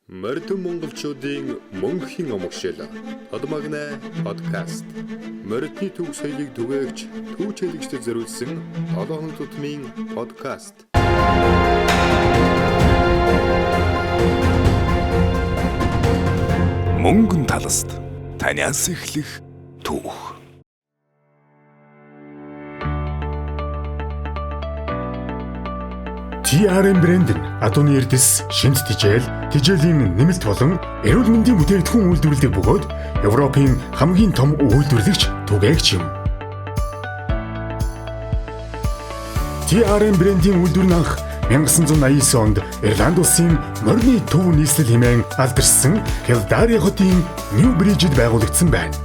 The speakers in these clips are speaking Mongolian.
Мордон монголчуудын мөнхийн омгшил Тодмагнай подкаст. Мордны төв соёлыг түгээгч, түүч хэлэгчдэд зориулсан 7 хоног тутмын подкаст. Мөнгөн талст танаас эхлэх түүх. TRM брэнд нь адууны эрдэс, шинт тижэл, тижээлийн нэмэлт болон эрүүл мэндийн бүтээгдэхүүн үйлдвэрлэдэг бөгөөд Европын хамгийн том үйлдвэрлэгч түгээгч юм. TRM брендийн үйлдвэр нь анх 1989 онд Ирланд улсын морины төв нийслэл хэмээн алдаршсан Килдари хотын Нью Бриджид байгуулагдсан байна.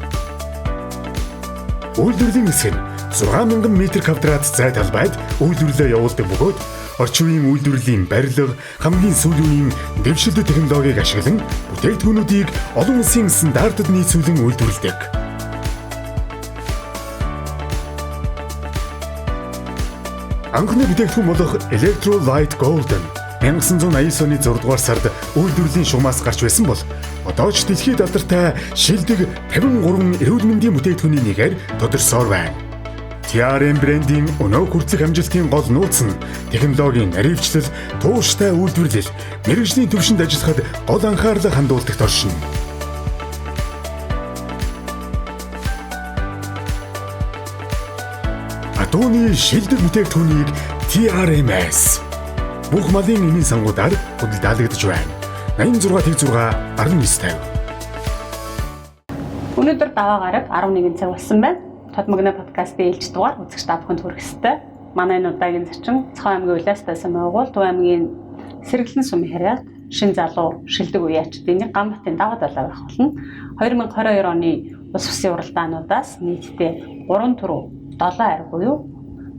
Үйлдвэрлэлийн хэсэг нь 6000 м квадрат зай талбайд үйлдвэрлэлээ явуулдаг бөгөөд орчин үеийн үйлдвэрлэлийн барилга, хамгийн сүүлийн үеийн дэвшилтэт технологиг ашиглан бүтээгдэхүүнүүдийг олон улсын стандартад нийцүүлэн үйлдвэрлэдэг. Анхны бүтээгдэхүүн болох Electro Light Golden 1989 оны 6 дугаар сард үйлдвэрлэлийн шугамаас гарч байсан бол одоо ч дэлхийд алдартай шилдэг 53 эрүүл мэндийн бүтээгдэхүүний нэгээр тодорсоор байна. TRM брендийн өнөө хүртэлх амжилтын гол нууц нь технологийн наривчлал, тууштай үйлдвэрлэл, мэргэжлийн түвшинд ажиллахад гол анхаарлаа хандуулдаг оршино. Адууны шилдэг бүтээгдэхүүнийг TRMS бүх малын эмийн сангуудаар худалдаалагдаж байна. 86 6 1950. Өнөөдөр даваа гараг 11 цаг болсон байна. Тодмогно подкастын ээлж дугаар үзэгч та бүхэнд хүрэх ёстой. Манай энэ удаагийн зочин Цхон аймгийн Улаастай Сумын Төв аймгийн Сэргэлэн сумын харьяат шин залуу шилдэг үеачдын нэг Ганбатын даваа далаа байх болно. 2022 оны улс төрийн уралдаануудаас нийтдээ 3 түрүү 7 ариг буюу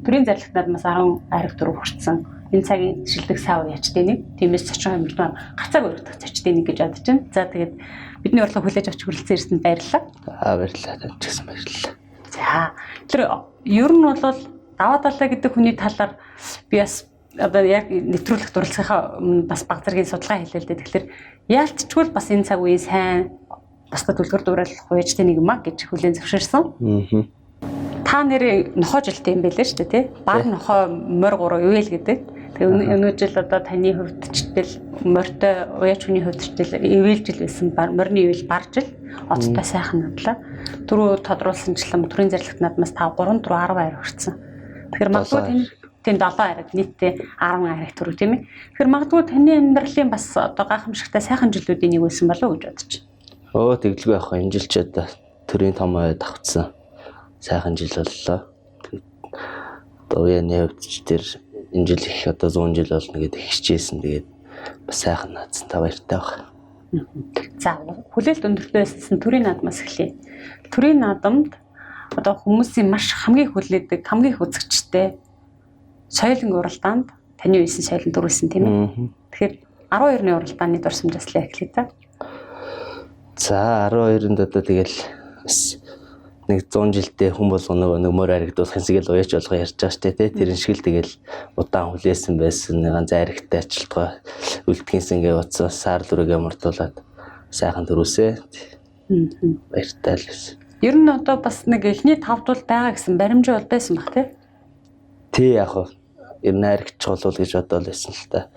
төрийн зарлагт наадмаас 10 ариг түрүү хүртсэн энэ цагийн шилдэг сав үеачдын нэг. Тиймээс зочин хэмжлэн маань гацааг өргөдөх зочдын нэг гэж бодож байна. За тэгээд бидний урилга хүлээж авч хүрэлцэн ирсэнд баярлалаа. Аа баярлалаа. Танд ч гэсэн баярлалаа. За тэр ер нь бол даваа далаа гэдэг хүний талаар би бас одоо яг нэвтрүүлэх дурлцынхаа бас баг зэргийн судалгаа хийлээ л дээ. Тэгэхээр яалтчгүй бас энэ цаг үеийн сайн бусдад үлгэр дуурайлах хуйжтай нэг юм а гэж хүлээн зөвшөөрсөн. Аа. Та нэрээ нохоо жилтэй юм байлээ шүү дээ тий. Баг нохоо морь гурав ивэл гэдэг. Тэгээ өнөө жил одоо таны хувьд ч тэл морьтой уяач хүний хувьд ч тэл ивэл жил байсан морины ивэл бар жил одтой сайхан надлаа. Түрүү тодруулсанчлан төрийн зарлагт наадмаас 5 3 4 10 ариг хүрсэн. Тэгэхээр магадгүй таны тийм 7 ариг нийтдээ 10 ариг түрүү тийм ээ. Тэгэхээр магадгүй таны амьдралын бас одоо гайхамшигтай сайхан жилүүдийн нэг байсан болов уу гэж бодож байна. Өө тэгэлгүй яах вэ? Энэ жил ч одоо төрийн том ойд авцсан. Сайхан жил боллоо. Одоо уяаны хувьд ч тэр энэ жил их одоо 100 жил болно гэдэг хичээсэн. Тэгээд бас сайхан наадсан та баяртай баг. За хүлээлт өндөртэй байсан төрийн наадмаас эхлэе. Төрийн наадамд одоо хүмүүсийн маш хамгийн хүлээдэг, хамгийн их үзэгчтэй соёлын уралдаанд таны үеийн соёлын төрүүлсэн тийм ээ. Тэгэхээр 12-ны уралдааны дурсамжаас л эхлэе та. За 12-нд одоо тэгэл бас нэг 100 жилдээ хүн болгоно нэг мөр аригдуулах юм шиг л уяач болгоо ярьж байгаа штэ тий. Тэр шиг л тэгэл удаан хүлээсэн байсан. Нэг ганц аригтай ажилтгаа үлдгийнсэн гээ утсан саарл үргээ мурдуулаад сайхан төрүүлсэ. Баяртай л байсан. Ер нь одоо бас нэг эхний тавд бол байгаа гэсэн баримжаа бол байсан баг тий. Тий яг хөө ер нь аригч болов гэж бодоол байсан л та.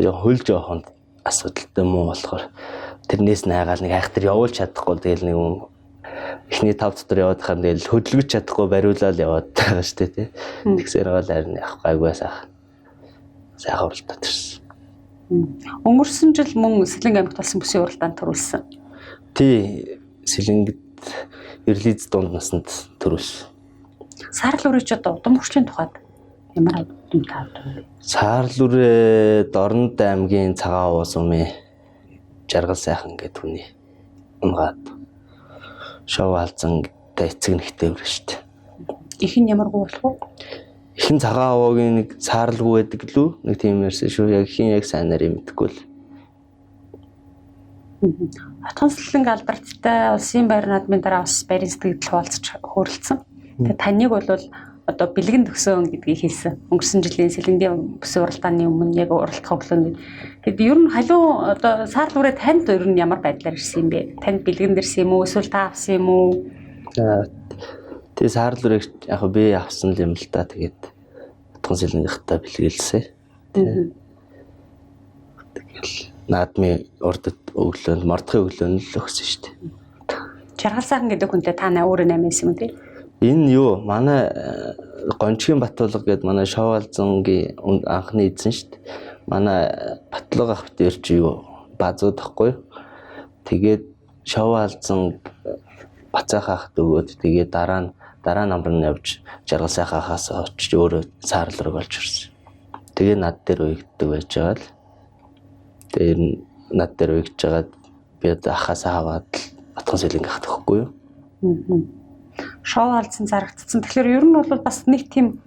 Яг хөл жоохон асуудалтай муу болохоор тэрнээс найгаал нэг айхтар явуулж чадахгүй тэгэл нэг юм эхний тав дотор яваад хахад тэгэл хөдөлгөж чадахгүй бариулаад яваад байгаа шүү дээ тий. Тэгсээр гол харин явах гайгүй сайхан. Сайхан уралдаад ирсэн. Өнгөрсөн жил мөн Сэлэнг аймагт болсон бүсийн уралдаанд төрүүлсэн. Тий Сэлэнгд Ирлиз дунд насанд төрүүлсэн. Саарл үрээ ч одоо удам хөгжлийн тухайд ямар удам таавд вэ? Саарл үрээ Дорнод аймгийн Цагаан уус умын Жаргал сайхан гэдэг хүний унгаад шоу алзантай эцэг нэгтэй өргөн шүү дээ. Их нь ямар гоо болох вэ? Ихэн цагаан овоогийн нэг саарлгүй байдаг лүү нэг тийм ярьсан шүү. Яг ихэн яг сайн нарыг мэдэхгүй л. Отгон сэлэнг алдарттай улсын байр наадмын дараа бас байрын сэтгэл хуваалцаж хөөрөлдсөн. Тэгээ таныг бол одоо бэлгэн төгсөөн гэдгийг хэлсэн. Өнгөрсөн жилийн Сэлэнгийн бүсийн уралдааны өмнө яг уралдах өглөөнд. Тэгэд ер нь халуун одоо саарл үрээ танд ер нь ямар байдлаар ирсэн юм бэ? Танд бэлгэн дэрсэн юм уу? Эсвэл та авсан юм уу? Тэгээ саарл үрээг яг би авсан л юм л та. Тэгээд Батхан Сэлэнгийнхтай бэлгэлсэн. Тэгэл наадмын урд өглөөнд мордохын өглөөнд л өгсөн шүү дээ. Жаргал сайхан гэдэг хүнтэй та өөрөө 8 байсан юм тий? Энэ юу манай Гончгийн Батулга гэдэг манай Шоуалзангийн анхны эзэн шүү дээ. Манай Батлага ах дээр чи юу базууд тахгүй. Тэгээд Шоуалзан Бацаах ахд өгөөд тэгээд дараа намар нь явж Жаргал сайхан ахаас очиж өөрөө саарл руу болж ирсэн. Тэгээ над дээр уягддаг байж байгаа л. Тэгээд над дээр уягдж байгаад би одоо ахаасаа аваад л Батхан Сэлэнг ахд өгөхгүй юу? Шоу алдсан зарагдсан. Тэгэхээр ер нь бол бас нэг тийм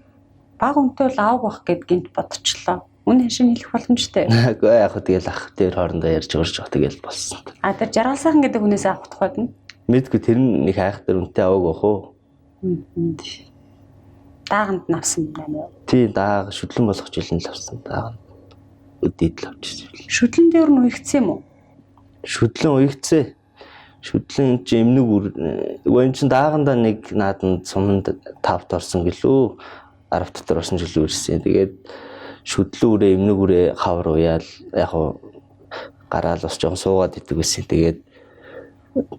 баг үнэтэй бол аав бах гэд гинт бодчихлоо. Үнэ хашиг хэлэх боломжтой. Үгүй яг хөө тэгэл ах дээр хоорондоо ярьж гарч байгаа тэгэл болсон. А тэр Жаргал сайхан гэдэг хүнээс авах тухайд нь мэдгүй тэр нь нэг хайх дээр үнэтэй аваагүй бах уу? Дааганд нь авсан юм байна уу? Тийм дааг шүдлэн болох жил нь л авсан. Дааг нь өдөөд л авчихсан. Шүдлэн дээр нь уягдсан юм уу? Шүдлэн уягдсан. Шүдлэн чи эмнэг үр үгүй эн чин даагандаа нэг нааданд суманд 5-т орсон гэлүү 10 дотор орсон жилүү ирсэн. Тэгээд шүдлэн үрээ эмнэг үрээ хавар уяал яг уу гараал бас жоохон суугаад идэг байсан. Тэгээд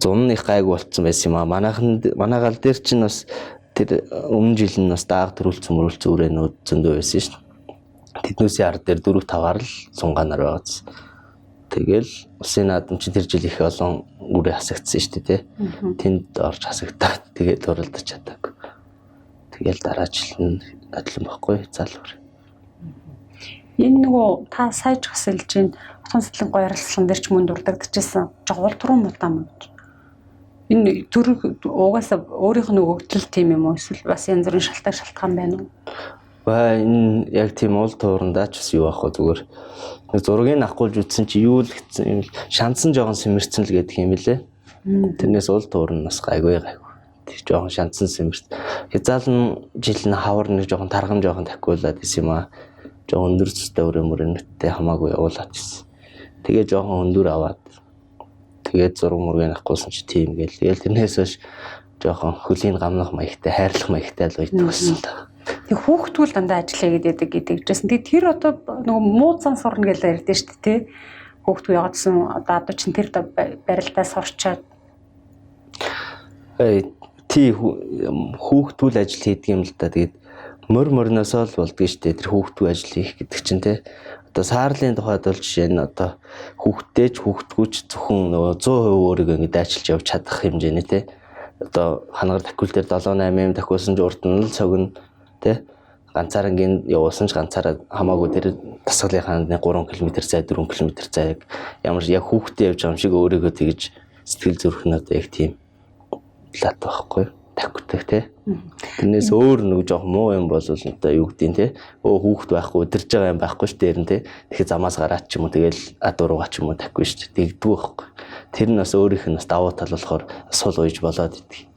зун их гайгүй болцсон байсан юм аа. Манайхан манай гал дээр чинь бас тэр өмнө жил нь бас дааг төрүүлсэн мөрүүлсэн үрээнүүд зөндөө байсан шүү дээ. Тэднүүсийн ард дээр 4 5-аар л сунгаанаар байгаадсэн. Тэгэл улсын наадам чинь тэр жил их олон үрээ хасагдсан шүү дээ, тэ. Тэнд орж хасагдаад тэгээд уралдаж чадаагүй. Тэгэл дараа жил нь нодлон бохгүй залуур. Энэ нөгөө та сая ч бас хэлж байна. Батхан Сэлэн гоё ярилцлаган дээр ч мөн дурддагчээсэн. Жогвол туруу мудаа мөн гэж. Энэ төрөх угаасаа өөрийнх нь өгөгдөл тийм юм уу? Эсвэл бас янз бүрийн шалтгаан байна уу? Баа энэ яг тийм уул туурандаа ч бас юу ах вэ зүгээр нэг зургийг авахгүйж үтсэн чи юу л гэсэн юм л шансан жоохон сэмэрсэн л гэдэг юм лээ. Тэрнээс уул туурн бас гайгүй. Тэр жоохон шансан сэмэрсэн. Хязаал нь жил нь хавар нэг жоохон тарган жоохон тахиулаад исэн юм аа. Жоохон өндөр зүстэй өрөө мөрөнөттэй хамаагүй явуулаад исэн. Тэгээ жоохон өндөр аваад тэгээд зураг мөргийг авахгүйсэн чи тийм гээл. Тэгэл тэрнээс хойш жоохон хөлийн гамнах маягтай хайрлах маягтай л үйдэг болсон та. Тэг хүүхдүүл дандаа ажил хийгээд байдаг гэдэг жисэн. Тэг тэр одоо нөгөө муу зан сурна гэж ярьдэн шүү дээ, тий. Хүүхдүү яваадсан одоо чинь тэр барилдаа сурчаад. Тий хүүхдүүл ажил хийдэг юм л да. Тэгээд морь морноосоо л болдго шүү дээ. Тэр хүүхдүү ажил хийх гэдэг чинь тий. Одоо саарлын тухайд бол жишээ нь одоо хүүхдтэй ч хүүхдгүү ч зөвхөн нөгөө 100% өөрийгөө ингэ дайчилж явж чадах хэмжээний тий. Одоо хангаар тахиул дээр 7 8 юм тахиулсан ч урд нь л цогно тэ ганцаарангийн явуулсан ч ганцаараа хамаагүй тэр дасгалынхаа 3 км зай 4 км зайг ямар яг хүүхдээ явж байгаа юм шиг өөрийгөө тэгж сэтгэл зүрх нь одоо яг тийм лат байхгүй тавхдаг тэ. Тэрнээс өөр нэг жоох муу юм бол одоо юу гэдیں тэ. Өө хүүхд байхгүй өдөрж байгаа юм байхгүй ш дээр нь тэ. Тэгэхээр замаас гараад ч юм уу тэгэл адуурууга ч юм уу тавихгүй ш. Тэгдэггүй байхгүй. Тэр нь бас өөрийнх нь бас давуу тал болохоор сул уйж болоод идэг.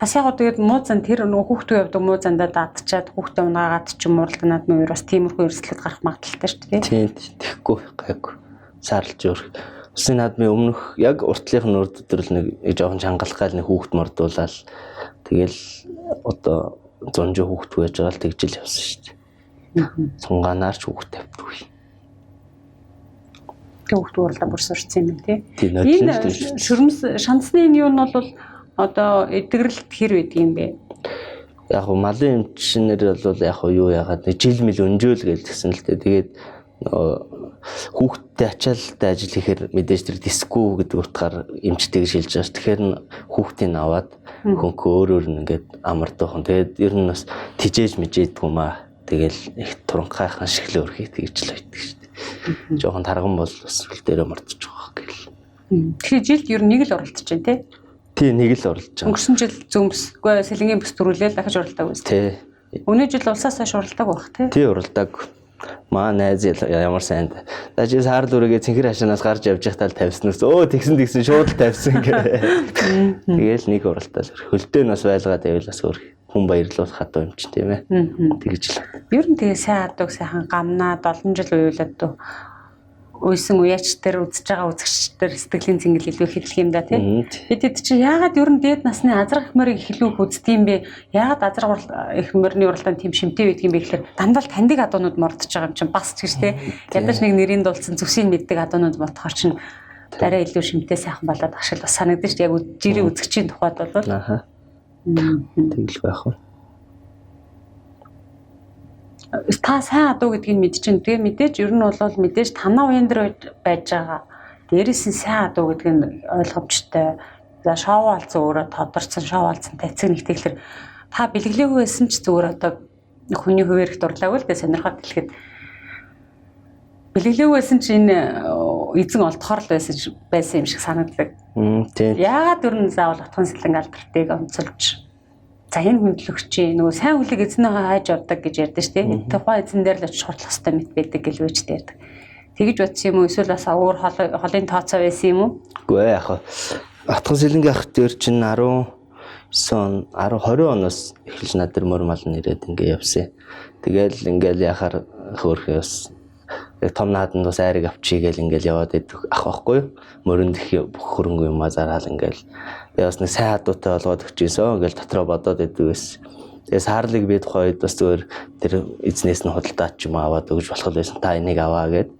Бас яг тэгээд муу зан тэр нөгөө хүүхдүү явдаг муу зандаа дадчаад хүүхдээ унаагаад ч юм уралдаанад нь үер бас тиймэрхүү эрсдлүүд гарах магадлалтай шүү дээ. Тийм тэгэхгүй гайгүй. Саарлж өөр. Улсын наадмын өмнөх яг уртлынх нь урд өдөр л нэг жоохон чангалах гал нэг хүүхд мордуулаад тэгэл одоо зунжин хүүхд байж байгаа л тэгжил явсан шүү дээ. Сунгаанаар ч хүүхд тавьдгүй. Тэг хүүхд уралдаа бүр сурцсан юм тий. Энэ шүрмс шансны энэ юу нь бол одоо эдгэрэлт хэр байдаг юм бэ? Яг гоо малын эмчнэр бол яг гоо юу яагаад нэг жил мэл өнжөөл гэж тэгсэн л дээ. Тэгээд хүүхдтэй ачаалалтай ажил хийхээр мэдээж тэр диску гэдэг утгаар эмчтэйг шилж байгаа ш. Тэгэхээр хүүхдийг аваад хөнгө өөр нь ингээд амардуухан. Тэгээд ер нь бас тижээж мижээдгүй маа. Тэгэл их туранхайхан шиглээ өрхий тэгж л байдаг шүү дээ. Жохон тарган бол бас хөл дээрээ мордож байгаа гэл. Тэгэхээр жилд ер нь нэг л оролцож байна тий? Тий, нэг л оролцож байгаа. Өнгөрсөн жил зөмс, үгүй сэлэнгийн бүс төрүүлээл дахиж оролдоогүй. Тий. Өнөө жил улсаас хойш оролдоогүй бах тий? Тий, оролдоогүй. Маа найз ямар сайн. За чи саарл үрээгээ цэнхэр хашаанаас гарч явж байхдаа л тавьсан ус. Өө тэгсэн тэгсэн шууд л тавьсан гэ. Тэгээл нэг уралдаал. Хөлдөө нь бас байлгаад байвал бас өөр. Хүн баярлуулах хадуу юм чинь тийм ээ. Тэгж л. Ер нь тэгээ сайн адууг сайхан гамнаад олон жил уйлаад уйсан уяач дээр үзэж байгаа үзэгчдэр сэтгэлийн цэнгэл илүү их юм да тий. Бид хэд чи яагаад ер нь дээд насны азрах их морийг илүү их үздэг юм бэ? Яагаад азрах их морины уралдаан тийм шимтэй байдаг юм бэ гэхээр дандаа л таньдаг адуунууд мордож байгаа юм чинь бас ч гэж тий. Ядаж нэг нэрийн дуулсан зүсийг мэддэг адуунууд бодохоор чинь арай илүү шимтэй сайхан болоод ах шиг бас санагдаж шүү дээ. Яг жирийн үзэгчийн тухайд бол. Аа. Тэгэл байх уу. Та сайн адуу гэдгийг мэдчихэв. Тэгээ мэдээж ер нь бол мэдээж танаа уян дээр байж байгаа. Дээрээс нь сайн адуу гэдэг нь ойлгомжтой. За шоу алцсан өөрөө тодорцсон, шоу алцсан тайцаг нэгтэйхлээр та бэлгэлээгүй байсан ч зүгээр одоо хүний хуваарь их дурлаагүй л дээ сонирхоод хэлэхэд бэлгэлээгүй байсан ч энэ эзэн олдохоор л байсан юм шиг санагдаг. Тийм. Яагаад ер нь заавал Отгон Сэлэнг алдартыг онцолж за энэ хүндлэгч нөгөө сайн хүлэг эзнээ хайж явдаг гэж ярьдэн шүү дээ. Тухайн эзэн дээр л очиж хурлах хэрэгтэй мэт байдаг гэж үгчтэй ярьдаг. Тэгэж бодсон юм уу? Эсвэл бас өөр холын тооцоо байсан юм уу? Үгүй ээ яг Отгон Сэлэнгийн ах дээр чинь 19 он 10 20 оноос эхэлж над дээр мөр мал нэрээд ингээ явсан. Тэгэл ингээл яхаар хөөрхөө бас яг том нааданд бас айрыг авчий гээл ингээл яваад идэх ах байхгүй юу? Мөрөнд их бүх хөрөнгө юмаа зараал ингээл. Тэгээ бас нэг сайн хадуутай болгоод өгчээсөө ингээл дотроо бодоод идэв байсан. Тэгээ саарлыг би тухайн үед бас зүгээр тэр эзнээс нь худалдаад ч юм аваад өгж болох байсан. Та энийг аваа гэд.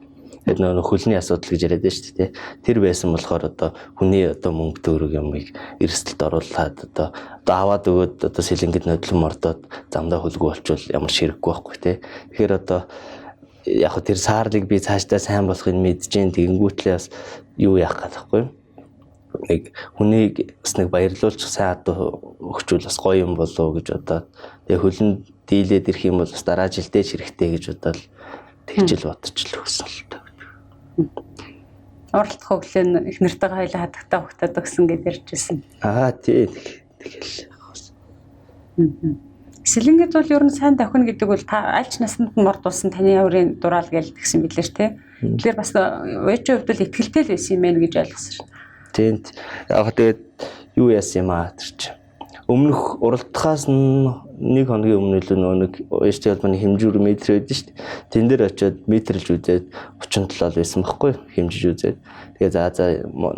Тэгээд нөгөө хөлний асуудал гэж яриад байна шүү дээ. Тэр байсан болохоор одоо хүний одоо мөнгө төгрөг юмыг эрсдэлд оруулаад одоо аваад өгөөд одоо сэлэнгэд нодлон мордоод замдаа хөлгөө болчвол ямар ширэггүй байхгүй тий. Тэгэхээр одоо яг тэр саарлыг би цаашдаа сайн болохыг мэдэж гин тэгэнгүүтлээ бас юу яах гээд байхгүй юу? Нэг хүнийг бас нэг баярлуулчих сайн адуу өгчүүл бас гоё юм болов гэж бодоод тэгээ хөлн дийлээд ирэх юм бол бас дараа жилдээ ч хэрэгтэй гэж бодоод тэгжил бодчихл өгсөн л та. Уралдах өглөө нь их нэртэйгээ хоёлаа хадагтаа ухтаад өгсөн гэдээ ярьжсэн. Аа тий тэгэл. Сэлэнгэд бол ер нь сайн давхина гэдэг бол та аль ч насанд нь мордуулсан таны өөрийн дураал гэж тэгсэн билээ ш тэ. Тэгэхээр бас уяачийн хувьд л итгэлтэй л байсан юм байна гэж ойлгосон шин. Тийм. Яг тэгээд юу яасан юм аа тэр чинь. Өмнөх уралдахаас нэг хоногийн өмнө илүү нөгөө нэг уяачтай холбооны хэмжүүр метр байдаг шүү дээ. Тэн дээр очиод метрлж үзээд 37 л байсан байхгүй хэмжиж үзээд. Тэгээ за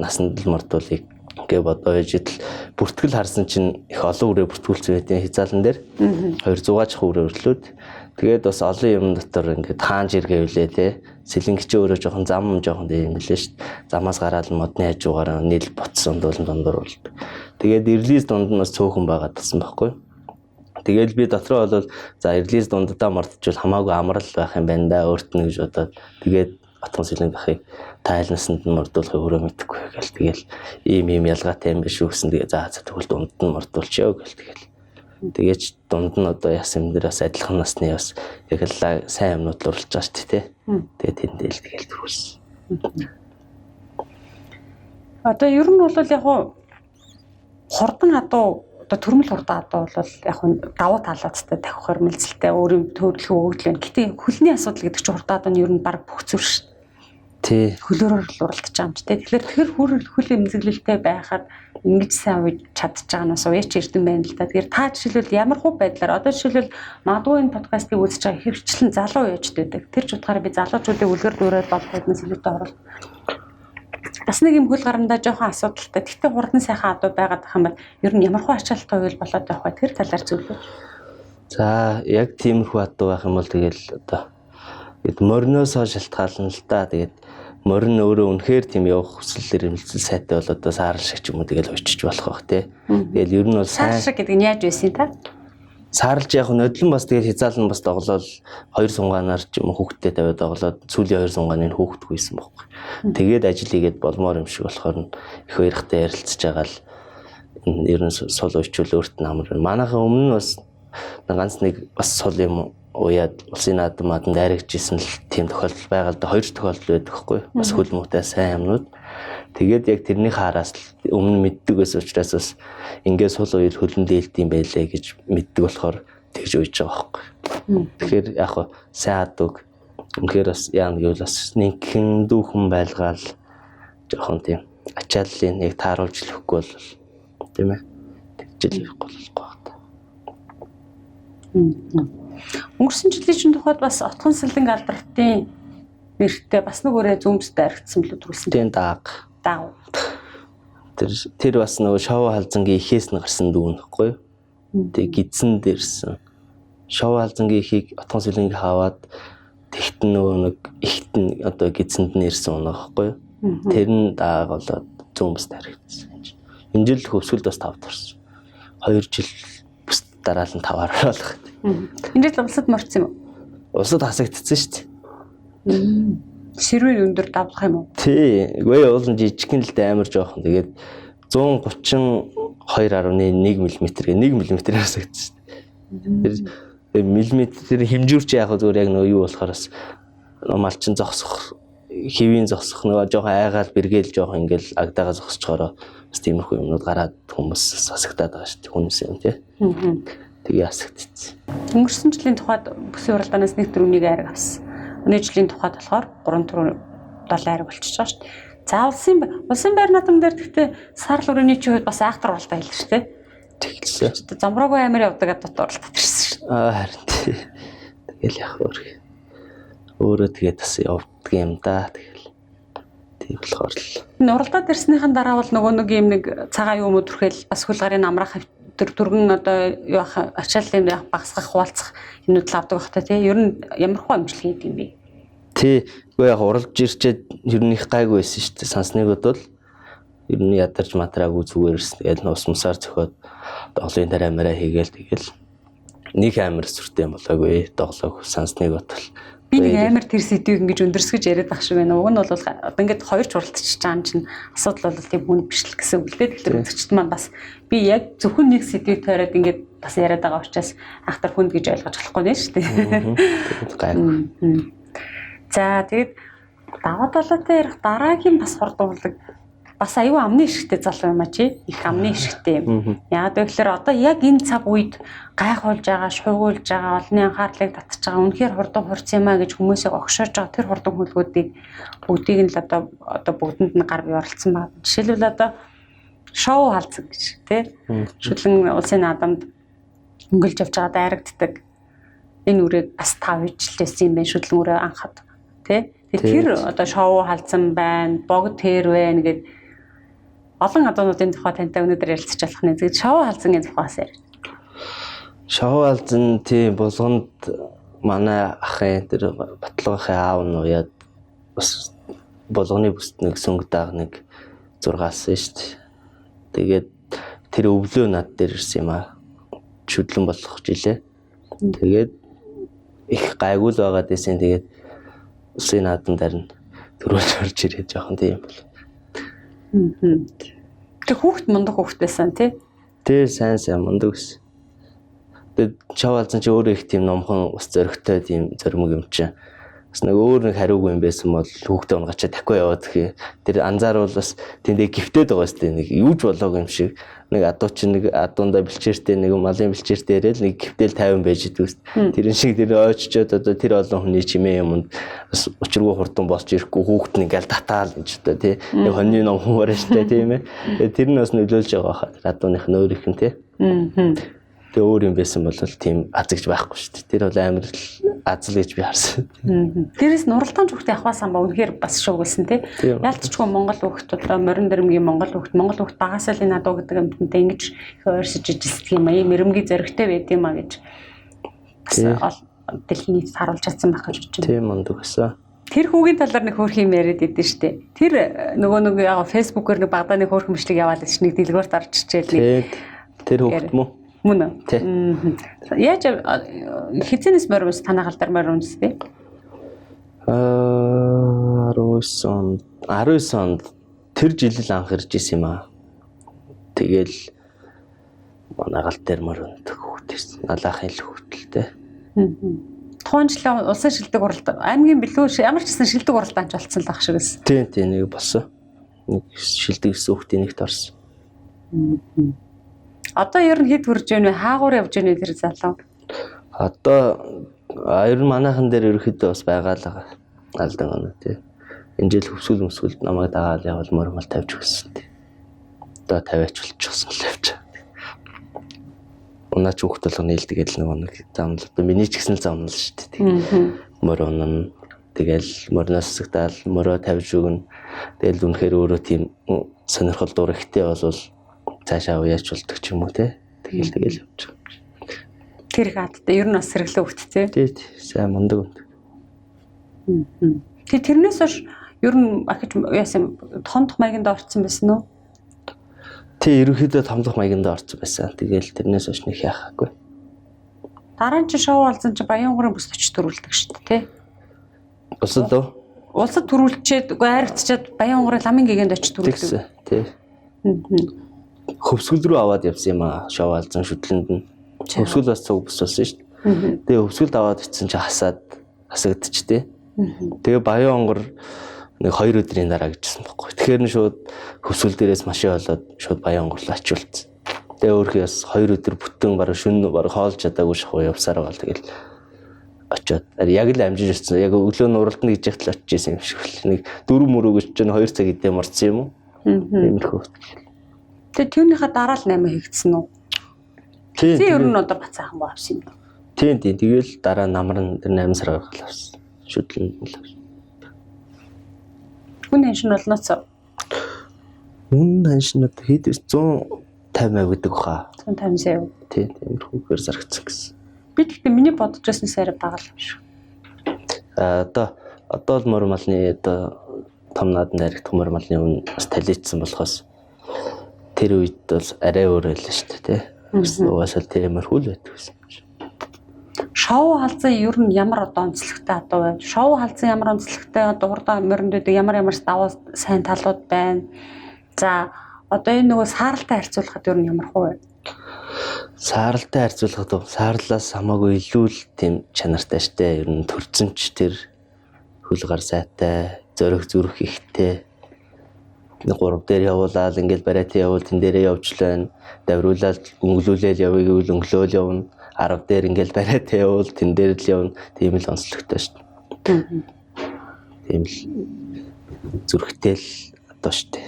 насанд л мордуулъя гэ бодоо байж идэл бүртгэл харсан чинь их олон үрээ бүртгүүлсэн байдیں۔ Хязаалан дээр 200 чах үрээ өрлөөд тэгээд бас олон юм дотор ингээд хаан жиргээ үлээ те. Сэлэнгч өөрөө жоохон зам жоохон юм лээ шүү дээ. Замаас гараад модны хажуугаар нийл ботсон дуулан дундуур болд. Тэгээд релиз дунд нь бас цөөхөн байгаад тасан байхгүй. Тэгэл би дотроо бол за релиз дунддаа мордчихвол хамаагүй амрал байх юм байна да өөрт нь гэж бодоод тэгээд Отгон Сэлэнг ахыг тайлнасанд нь мордуулахыг өөрөө мэдэхгүй гэл тэгэл ийм ялгаатай юм биш үү гэсэн. Тэгээ за тэгвэл дунд нь мордуулчихё гэл тэгэл. Тэгээч дунд нь одоо яс юм дээр бас адилхан насны бас яг л сайн юмнууд л уралж байгаа шүү дээ тий. Тэгээ тэндэл тэгэл төрүүлсэн. Одоо ер нь бол яг хурдан адуу одоо төрмөл хурдан адуу бол яг давуу талуудтай давхихаар мэлзэлтэй өөрийн төрөлхөө өгдөл байна. Гэтэ хөлний асуудал гэдэг чинь хурдан адуу нь ер нь баг бүх зүр шүү дээ. Тий. Хөлөөрөөр л уралдаж байгаа юм чи тэ. Тэгэхээр тэр хөл эмзэглэлтэй байхад ингэж сайн үе чадж байгаа нь бас уяач эрдэм байна л да. Тэгэхээр та жишээлбэл ямар хүү байдлаар одоо жишээлбэл магадгүй энэ подкастыг үзэж байгаа хөвчлэн залуу уяачд байдаг. Тэр ч утгаараа би залуучуудыг үлгэр дуурайл болох гэднээс илүүтэй оруулах. Бас нэг юм хөл гарандаа жоохон асуудалтай. Гэхдээ хурдан сайхан адуу байгаад байх юм бол ер нь ямар хүү ачаалттай үйл болоод байх вэ? Тэр талаар зөвлөж. За яг тиймэрхүү адуу байх юм бол тэгэл одоо тэгэд морноосоо шалтгаална л да. Тэгээд морин өөрөө үнэхээр тийм явах хүсэл эрмэлзэл сайтай бол одоо саарл шиг ч юм уу тэгэл уйчиж болох бах тий. Тэгэл ер нь бол сайн саарл шиг гэдэг нь яаж байсан та? Саарлж яг нодлон бас тэгэл хязаалн бас доглоод хоёр сунгаанаар ч юм уу хүүхдтэй тавиад доглоод сүүлийн хоёр сунгааны хүүхдгүй байсан байхгүй. Тэгээд ажил хийгээд болмоор юм шиг болохоор нь их хоёрхтай ярилцж байгаа л ер нь сул уйчвал өөрт нь амар. Манайхан өмнө нь бас ганц нэг бас сул юм уяад улсын наадам маданд дайрагчсэн л тийм тохиолдол байгаа л да. Хоёр тохиолдол байдаг хгүй. Бас хөл муутай сайн юмнууд. Тэгээд яг тэрний хараас л өмнө мэддэг байсан учраас бас ингээ сул уял хөлн дээлт юм байлээ гэж мэддэг болохоор тэгж уйж байгаа байхгүй. Тэгэхээр яг сайн адууг үнэхээр бас яана гэвэл бас нэгхэн дүүхэн байлгаал жоохон тийм ачааллыг яг тааруулж лөхгүй бол тийм ээ. Тэгж л явахгүй болохгүй байна. Өнгөрсөн жилийн чинь тухайд бас Отгон Сэлэнг алдартын нэртэй бас нэг өрөө зүүмстэй аригдсан билүү түрүүлсэн. Тийм дааг. Дааг. Тэр бас нөгөө Шов Халзангийн ихээс нь гарсан дүү нөхгүй юу? Тэгээ гидсэн дээрсэн. Шов Халзангийн ихийг Отгон Сэлэнг хаваад тэгт нөгөө нэг ихт нь одоо гидсэнд нь ирсэн унаа байхгүй юу? Тэр нь дааг болоод зүүмстэй аригдсан. Энэ жил хөвсгөлд бас 5 орсон. 2 жил бүс дараалан 5-аар оруулах. Энэ жил улсад морцсон юм уу? Улсад хасагдсан шүү дээ. Сэрвийн өндөр давлах юм уу? Тий. Үгүй уул нь жижигхэн л дээ, амар жоохон. Тэгээд 132.1 мм гэ 1 мм-ээр хасагдсан шүү дээ. Тэр миллиметр хэмжүүр чи яг зүгээр яг нөгөө юу болохоор бас малчин зогсох, хэвийн зогсох нөгөө жоохон айгаал бэргээл жоохон ингээл агдаага зогсчоороо бас тиймэрхүү юмнууд гараад хүмүүс хасагдаад байгаа шүү дээ хүмүүс юм тий. Тэгээ хасагдчихсан. Өнгөрсөн жилийн тухайд бүсийн уралдаанаас 1-4-1 айраг авсан. Өнөө жилийн тухайд болохоор 3-4-7 айраг болчихж байгаа шүү дээ. За улсын байр наадам дээр гэхдээ сарл өрөөний чи хувьд бас айхтар уралдаа хэлсэн шүү дээ. Тэгэлсэн. Замраагүй амар явдаг адуу уралдаа ирсэн шүү дээ. Харин тий. Тэгэл яг өөрөө тэгээд бас явдаг юм да. Тэгэл тийм болохоор л. Энэ уралдаад ирснийхэн дараа бол нөгөө нэг юм нэг цагаан юм уу түрхэл бас хөл гарын амрах тэр түргэн одоо юу ах ачааллын яг багасгах хуваалцах юмнууд л авдаг бах та тий. Ер нь ямар хөө амжилт хийд юм бэ? Тий. Үгүй яг уралж ирчээд ер нь их гайгүй байсан шүү дээ. Сансныг бодвол ер нь ядарч матраагүй зүгээр ирсэн. Тэгэл ус мусаар зөхиод доглын дараа мараа хийгээл тэгэл нэг амар сүртэй юм болоогүй. Доглоог сансныг бодвол би нэг амар тэр сэдвийг ингэж өндөрсгөж яриад байх шиг байна. Уг нь бол одоо ингээд хоёр ч уралдчихж байгаа юм чинь асуудал бол тийм хүн биш л гэсэн үг л дээ. Тэгэхээр үзэгчд маань бас би яг зөвхөн нэг сэдвийг тойроод ингээд бас яриад байгаа учраас ахтар хүнд гэж ойлгож болохгүй нэ шүү дээ. Гайгүй. За тэгээд даваа талаатай ярих дараагийн бас хурдуулаг бас аюу амны ишгтэй залуу юм а чи. Их амны ишгтэй юм. Яагаад гэвэл одоо яг энэ цаг үед гайхуулж байгаа, шуугуулж байгаа, олонний анхаарлыг татж байгаа, үнэхээр хурдан хурц юм а гэж хүмүүсийг огшоож байгаа тэр хурдан хүлгүүдийг бүгдийг нь л одоо бүгдэнд нь гар бие оролцсон байна. Жишээлбэл одоо шоу халзан гэж тий. Шүлэн улсын наадамд өнгөлж явж байгаа дайрагддаг. Энэ үрийг бас 5 жилээс юм байна шүлэн үрээ анхад тий. Тэр одоо шоу халзан байна, богд тэр байна гэд олон адуунуудын тухай тантай өнөөдөр ярилцаж болох нэ. Тэгээд шоу халзангийн тухайас ярь. Шоу халзан тийм булганд манай ахын тэр Батлага ахын аав нь уяад бас булганы бүст нэг сөнгө дааг нэг 6-аас шүү дээ. Тэгээд тэр өвлөө над дээр ирсэн юм аа. Шүдлэн болох жилээ. Тэгээд их гайгүй л байгаад байсан. Тэгээд улсын наадам дээр нь төрүүлж орж ирээд жоохон тийм бол. Тэр хүүхэд мундаг хүүхэд байсан тий? Тий, сайн мундаг гэсэн. Тэгээд шоу халзан чи өөрөө их тийм номхон ус зөрөгтэй тийм зөрмөг юм чинь. Бас нэг өөр нэг хариугүй юм байсан бол хүүхдээ унгачаа таква яваад гэх. Тэр анзааруул бас тэндээ гифтээд байгаа сте нэг юу ч болоог юм шиг. Нэг адуу чи нэг адуунда бэлчээртэй нэг малын бэлчээртэй яриад нэг гифтэл 50 байж идэв үст. Тэрэн шиг тэр ойччоод одоо тэр олон хүний чимээ юмд бас учиргүй хурдан болж ирэхгүй хүүхэд нь ингээл татаал гэж одоо тий. Нэг хоньны ном хүмүүрээ штэ тийм ээ. Тэгээ тэр нь бас нөлөөлж байгаа хаа. Тэр адууных нь өөрийнх нь тий. Тэгээ өөр юм байсан бол тийм азагч байхгүй шүү дээ. Тэр бол амар л азал гэж би харсан. Тэрээс нуралдаан хүүхдээ авахсан ба үнэхээр бас шуугилсан тий. Ялцчгүй Монгол хүүхд одоо морин дэрмгийн Монгол хүүхд багасаа л энэ адуу гэдэг юмтантай ингэж их ойрсож ижилсдэг юм а. Ийм мэрэмгийн зөрөгтэй байд юм а гэж бас дэлхийн нийтэд харуулж чадсан байх гэж бодож байна. Тийм мундаг гэсэн. Тэр хүүгийн талаар нэг хөөрхөн юм яриад идэв штэ. Тэр нөгөө нэг яг фэйсбүүкээр нэг багдааны хөөрхөн бичлэг яваал гэж нэг дэлгүүрт орж ичээл нэг. Тэр хүүхд мөн. Мөн үү? Яаж хизэнээс морь унс танай гал дээр морь унс тий? 19 онд тэр жил л анх ирж исэн юм аа. Тэгэл манай гал дээр морь ундаг хүүхэд ирсэн. Налаахын л хүүхдэлтэй. Тухайн жил улсын шилдэг уралдаан аймгийн билүү ямар ч гэсэн шилдэг уралдаанч болсон л ах шиг байсан. Тийм нэг болсон. Нэг шилдэг гэсэн хүүхдийн нэгт орсон. Одоо ер нь хэд хүрж байна вэ? Хаагуур явж байна вэ тэр залуу? Одоо ер нь манайхан дээр ерөөхдөө бас байгаа л байгаа. Алдан оноо тий. Энэ жил хөвсгөл өмсгөлд намайг дагаал явал мормол тавьж өгсөн тий. Одоо тавиач болчихсон л явж байгаа. Унаач хүүхд болгоно нийлдэг л нөгөө нэг замнал одоо миний ч гэсэн л замнал шүү дээ. Морь унана. Тэгэл морноос сагдаал мороо тавьж өгнө. Тэгэл үнэхээр өөрөө тийм сонирхол дур ихтэй болвол цаашаа уяач болдог ч юм уу те. Тэгэл тэгэл явж байгаа юм. Тэр их адтай ер нь бас сэргэлэн хөвгт те. Тий, сайн мундаг юм. Тэг тэрнээс хойш ер нь ахиж яасан томдох маяганд орцсон байсан уу? Тий, ерөнхийдөө томдох маяганд орцсон байсан. Тэгэл тэрнээс хойш нэг яхаагүй. Дараа нь чи шоу алзан чи Баянгурын бүст очиж төрүүлдэг шүү дээ, тий? Улсад уу? Улсад төрүүлчихэд үгүй айрцчаад Баянгурын ламын гэгэнд очиж төрүүлдэг. Тэгсэн, тий. Хөвсгөл рүү аваад явсан юм аа. Шоу алзан шүтлэнд нь. Хөвсгөл бас цуг бүс болсон шүү дээ. Тэгээ хөвсгөлд аваад очисон чи хасагдчихтэй. Тэгээ Баянгур нэг 2 өдрийн дараа гэжсэн байхгүй. Тэгэхээр нь шууд хөвсгөл дээрээс машин болоод шууд Баянгурлаа очиулсан. Тэгээ өөрхий бас 2 өдөр бүтэн бараг шөнө бараг хоолж чадаагүй шахуу явсаар байгаа л тэгэл очиод яг л амжиж очсон. Яг өглөө нуралдна гэж яхад л очиж исэн юм шиг л. Нэг 4 мөрөө гэж чинь 2 цаг идэ морцсон юм уу? Иймэрхүү. Тэгээ түүнийхээ дараа л 8 хийгдсэн үү? Тийм. Тий, ер нь одоо бацаахан боо авсан юм. Тийм тийм. Тэгэл дараа намар нь тэр 8 сар гаргал авсан. Шүтлэнд нь л авсан. Үн ханшин болноц. Үн ханшин одоо хэд 150 гэдэг баха. 150 сая юу? Тийм, тиймэрхүүгээр зарагдсан гэсэн. Би тэгтээ миний бодож байсан сайраа бага л юм шиг. А одоо л морь малны одоо том нааданд харагдах морь малны үн бас талийдсан болохоос тэр үед бол арай өөр байлаа шүү дээ, тий. Угаасаа тиймэрхүү л байдаг гэсэн юм шиг. Шоу халзан ер нь ямар одоо онцлогтой адуу байв? Шоу халзан ямар онцлогтой дурдаа морин дөдөг ямар ямар даваа сайн талууд байна? За одоо энэ нөгөө сааралтай харьцуулахад ер нь ямар хуу вэ? Сааралтай харьцуулахад саарлаас хамаагүй илүү л тийм чанартай штэ. Ер нь төрцөнч тэр хөл гар сайтай, зориг зүрх ихтэй. Нэг 3 дээр явуулаад ингээл бариат явуул тэн дээрээ явжлаа. Давируулаад өнгөлүүлээл явъя гэвэл өнгөлөөл явна. 10 дээр ингээл бариат явуул тэн дээр л явна. Тийм л онцлогтой штэ. Тийм л зүрхтэй л одоо штэ.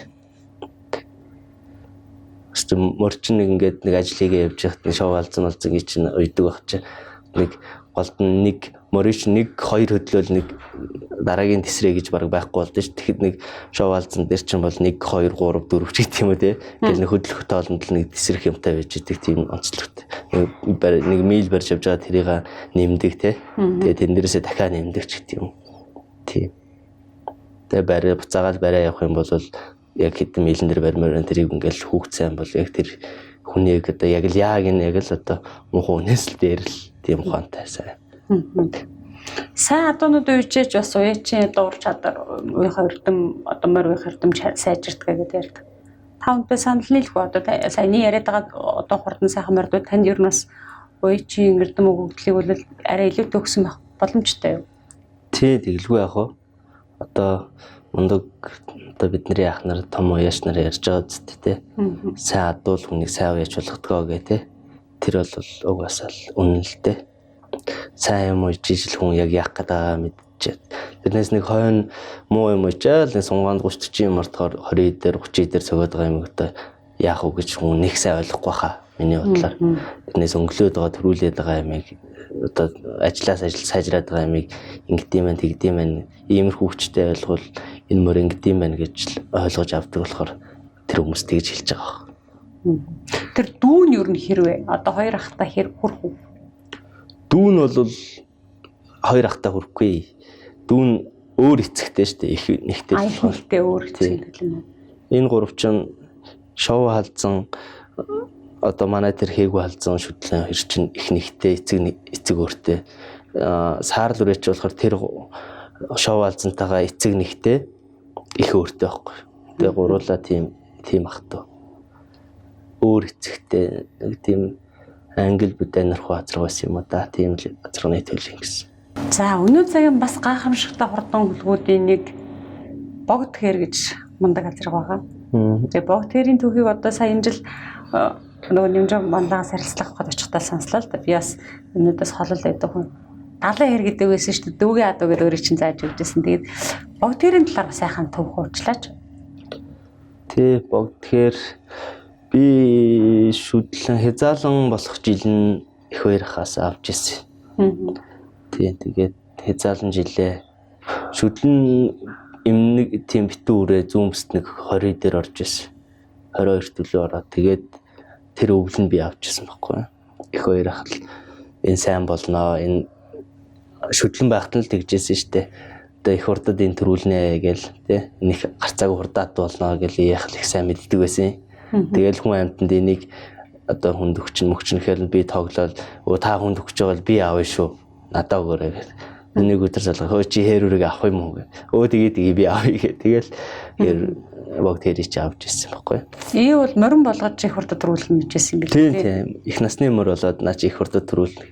Морчин нэг ингээд нэг ажил хийгээ явж байхад нэг шоу алзан алзан гэж чинь уйдаг байх чинь нэг голд нь нэг морин чинь нэг хоёр хөдлөөл нэг дараагийн тесрээ гэж баг байхгүй болдоо ш. Тэгэхэд нэг шоу алзан дээр чинь бол 1 2 3 4 ч гэх юм уу те. Ингээл нэг хөдлөх тоолонд л нэг тесрэх юмтай байж идэг тийм онцлогтой. Нэг мил барьж явж байгаа тэрийг нэмдэг те. Тэгээ тэн дээрээсээ дахиад нэмдэг ч гэх юм. Тийм. Тэгээ барай буцаагаал барай явах юм бол яг хэдэн милэн дээр барьмаар байна тэрийг ингээл хүүхд сайн бол яг тэр хүнийг одоо яг л яг энэ яг л одоо муухай үнээс л дээр л тийм ухаантай сайн. Сайн адуунууд үеичээж бас уяачин дуур чадвар уяхаа эрдэм одоо морь уяхаа эрдэм сайжирдаг гэдэг ярьдаг. Та өнтэй санал нийлэх үү? Одоо саяны яриад байгаа одоо хурдан сайхан морьдууд танд ер нь бас уяачин эрдэм өгөгдлийг бол арай илүү төгсөн байх боломжтой юу? Тий, тэгэлгүй яах вэ? Одоо мундаг одоо бидний ах нар том уяач нар ярьж байгаа зү тэ. Сайн адуул хүнийг сайн уяач болгодгоо гэ тэ. Тэр бол угаасаа л үнэн л дээ. Сайн юм уйж ижил хүн яг яах гээд байгаа мэдчихэд. Тэрнээс нэг хойно муу юм уйчаал нэг сунгаанд 30 40 юм ортохоор 20 дээр 30 дээр цогоод байгаа юм одоо яах вэ гэж хүн нэг сайн ойлгохгүй хаа миний бодлоор. Тэрнээс өнгөлөөд байгаа төрүүлээд байгаа юмыг одоо ажлаас ажил сайжраад байгаа юмыг ингэдэм байх тэгдэм байх иймэрхүү хүчтэй ойлгвол энэ мөр ингэдэм байх гэж л ойлгож авдаг болохоор тэр хүмүүс тэгж хэлж байгаа баг. Тэр дүүн ер нь хэр вэ? Одоо хоёр ахтай хэр хүрэх үү? Дүүн бол хоёр ахтай хүрэхгүй. Дүүн өөр эцэгтэй шүү дээ. Их нэгтэй. Ихтэй өөр эцэгтэй юм уу? Энэ гурав чинь шоу халзан одоо манай тэр хээгүү халзан шүтлэн хоёр чинь их нэгтэй эцэг өөртэй. Саарл үрээч болохоор тэр шоу халзантайгаа эцэг нэгтэй их өөртэй байхгүй. Тэгээ гуруулаа тийм ах туу. Өөр эцэгтэй нэг тийм англи бүдэнэрхүү азраг байсан юм уу да. Тийм л азрагны төлөв гэсэн. За өнөө цагийн бас гайхамшигтай хурдан хүлгүүдийн нэг богд тэр гэж мундаг азраг байгаа. Тэгээ богд тэрийн түүхийг одоо сая энэ жил нөгөө нэмжин манлаагаас харилцах гээд очихдаа сонслоо л да. Би бас өнөөдөөс холол байдаг хүн. Далайн хэр гэдэг байсан шүү дээ. Дүүгийн адуу гэдэг өөрийг чинь зааж өгчээсэн. Тэгээд богд тэрийн талаар сайхан төв хуучлаач. Тий, богд тэр би Би шүдлэн хязаалан болох жил нь их хоёр хаас авч ирсэн. Тийм, тэгээд хязаалан жилээ шүдлэн эмнэг тийм битүү үрээ зүүмст нэг 20 дээр орж ирсэн. 22 төлөө ороод тэгээд тэр өвөл нь би авч ирсэн байхгүй. Их хоёр ах л энэ сайн болноо, энэ шүдлэн байхад л тэгжсэн шүү дээ. Одоо их хурдад энэ төрүүлнэ гээл тий. Энэ их гарцаагүй хурдат болно гэл яах л их сайн мэддэг байсан. Тэгэл хүн амьтанд энийг одоо хүнд өгчин мөгчин гэхэл би тоглоод өө та хүнд өгч байгаа бол би авна шүү. Надаа өгөөрэй гэл. Нэг өдөр залгаа хөө чи хээр үрэг авах юм уу гэ. Өө тэгээ тэгээ би авъя гэ. Тэгэл хэр богд хэрийг чи авч ирсэн байхгүй. Ээ бол морин болгож их хурдад төрүүлнэ гэж хэлсэн юм бэл тий. Тийм. Их насны мөр болоод наа чи их хурдад төрүүлнэ.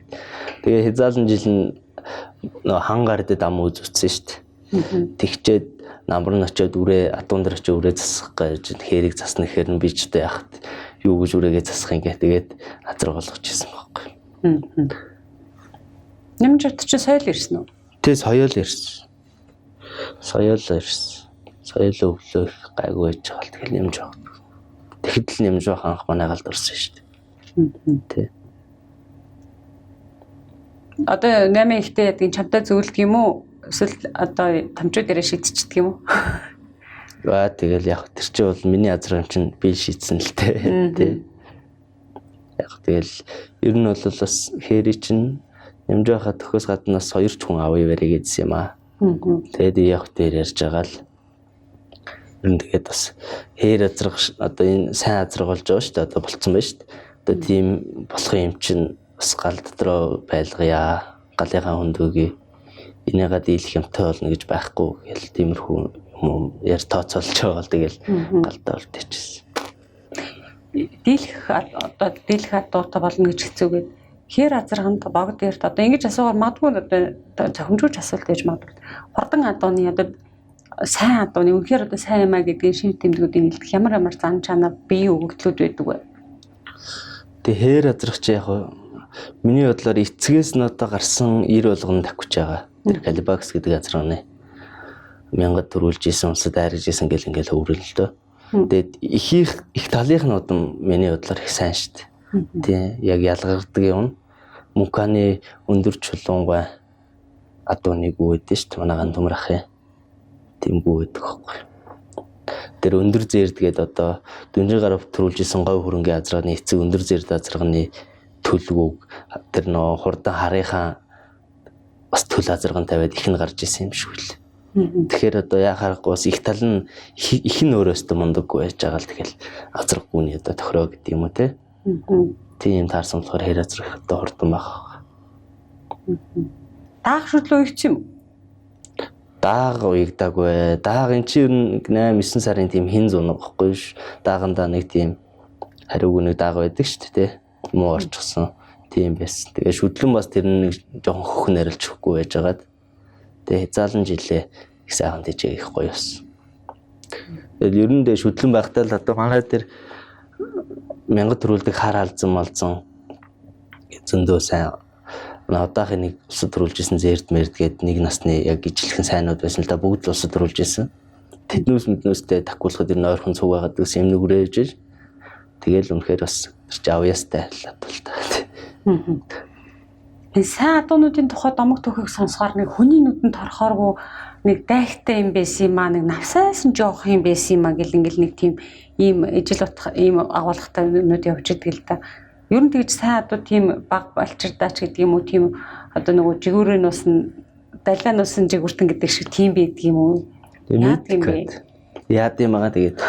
Тэгээ хязаалан жил нь нөө хан гар дээр ам үзүүлсэн шүү дээ. Тэгчээд намар нь очиод үрээ адуун дээр очиод үрээ засах гэж хэрийг засна гэхээр нь би ч одоо яхад юу гэж үрээгээ засах юм гэ. Тэгээд азар болгож ирсэн байхгүй. Нэмж чи соёл ирсэн үү? Тэ соёл ирсэн. Соёл ирсэн. Соёл өвлөө их гайгүй байж байгаа л тэгэл нэмж байгаа. Тэгэхэд л нэмж байгаа анх манай галд орсон шүү дээ. Тэ. Одоо 8 ихтэй ядгийн чамтай зөвлөдөг юм уу? Эсвэл одоо томчууд дээрээ шийдчихдэг юм уу? Аа тэгэл яг тэр чинь бол миний азар юм чинь би шийдсэн л дээ. Тэ. Яг тэгэл ер нь бол бас хээри чинь нэмж байхад төхөөс гадна бас хоёр ч хүн авъя барь гэдсэн юм аа. Тэгээд яг дээр ярьж байгаа л ер нь тэгээд бас хээр азрах одоо энэ сайн азраг болж байгаа шүү дээ. Одоо болцсон байна шүү дээ. Одоо тийм болох юм чинь бас гал дотроо байлгая. Галынхаа хүнд өгье. Энийгээ дийлэх юмтай болно гэж байхгүй гэл тиймэрхүү юм яар тооцоолж байгаа л тэгэл галдаа үлдээчихсэн. Дийлэх одоо дийлэх адуутай болно гэж хэцүүгээд хэр азарганд богд дээрт одоо ингэж асуугаар магадгүй одоо зохимжуулж асуулт байж магадгүй. Хурдан адууны одоо сайн адууны үнэхээр одоо сайн юм а гэдгийн шив тэмдгүүдийг илтгэх ямар ямар зан чанар бие өгөгдлүүд байдаг вэ? Тэгээ хэр азрах чи яг миний бодлоор эцгээс нь одоо гарсан ир болгоно давхиж байгаа. Тэр Калибакс гэдэг азарганы мянгад төрүүлж исэн улсад айрж исэн гэл ингээл хөврөл л дөө. Тэгээд их талынх нь удам миний бодлоор их сайн шүү дээ. Тий, яг ялгардаг юм. Муканы өндөр чулуунгай адууны гүү өгдөө шүү дээ. Манай гандумар ах юм. Тийм гүү өгдөг байхгүй. Тэр өндөр зээрдгээд одоо дүнжин гарав төрүүлж исэн говь хөрөнгийн азарганы эцэг өндөр зээрд азарганы төлгөөг тэр нөө хурдан харынхаа бас төл азарган тавиад их нь гарч исэн юм шиг үл. Тэгэхээр одоо яа харахгүй бас их тал нь их нь өөрөөсөө мундаггүй байж байгаа л тэгэл азарга гүний одоо тохироо гэдэг юм уу те. Тийм таарсан болохоор хэр азрах одоо хурдан байх. Даах шүдлөө уягч юм уу? Даага уягдаагүй. Даага эн чинь 8 9 сарын тийм хин зунаг байхгүй ш. Даагандаа нэг тийм хариугүй нэг даага байдаг шүү дээ, тэ. Муу орчихсон. Тийм байсан. Тэгээ шүдлэн бас тэр нэг жоохон хөхн арилж өгөхгүй байжгаад. Тэгээ хязаалан жилээ их сайхан тийчээ их гоё болсон. Тэгээд ер нь дэ шүдлэн байхдаа л одоо манай тэр мянгад төрүүлдэг хар алзан малзан зөндөө сайн одоохын нэг улсад төрүүлж исэн зээрд мэрд гээд нэг насны яг ижилхэн сайнууд байсан л да бүгд л улсад төрүүлж исэн. Тэднүүс мэднүүстэй такуулахад ер нь ойрхон цуг байгаад гэсэн юм нүгрээж иж. Тэгэл үнэхээр бас тэр чи авьяастай л адуу л та. Энэ сайн адуунуудын тухай домог түүхийг сонсохоор нэг хүний нүдэнд торохооргүй нэг дайхтай юм байсан юм аа, нэг навсайсан жоох юм байсан юм аа гэл ингээл нэг тийм ийм ижил утга ийм агуулгатай юмнууд явж идэг л да. Ер нь тэгж сайн адуу тийм баг балчирдаач гэдэг юм уу, тийм одоо нөгөө жигүүрээ нуусан далай нуусан жигүүртэн гэдэг шиг тийм байдаг юм уу? Яад юм бэ? Яад юм аа тэгээд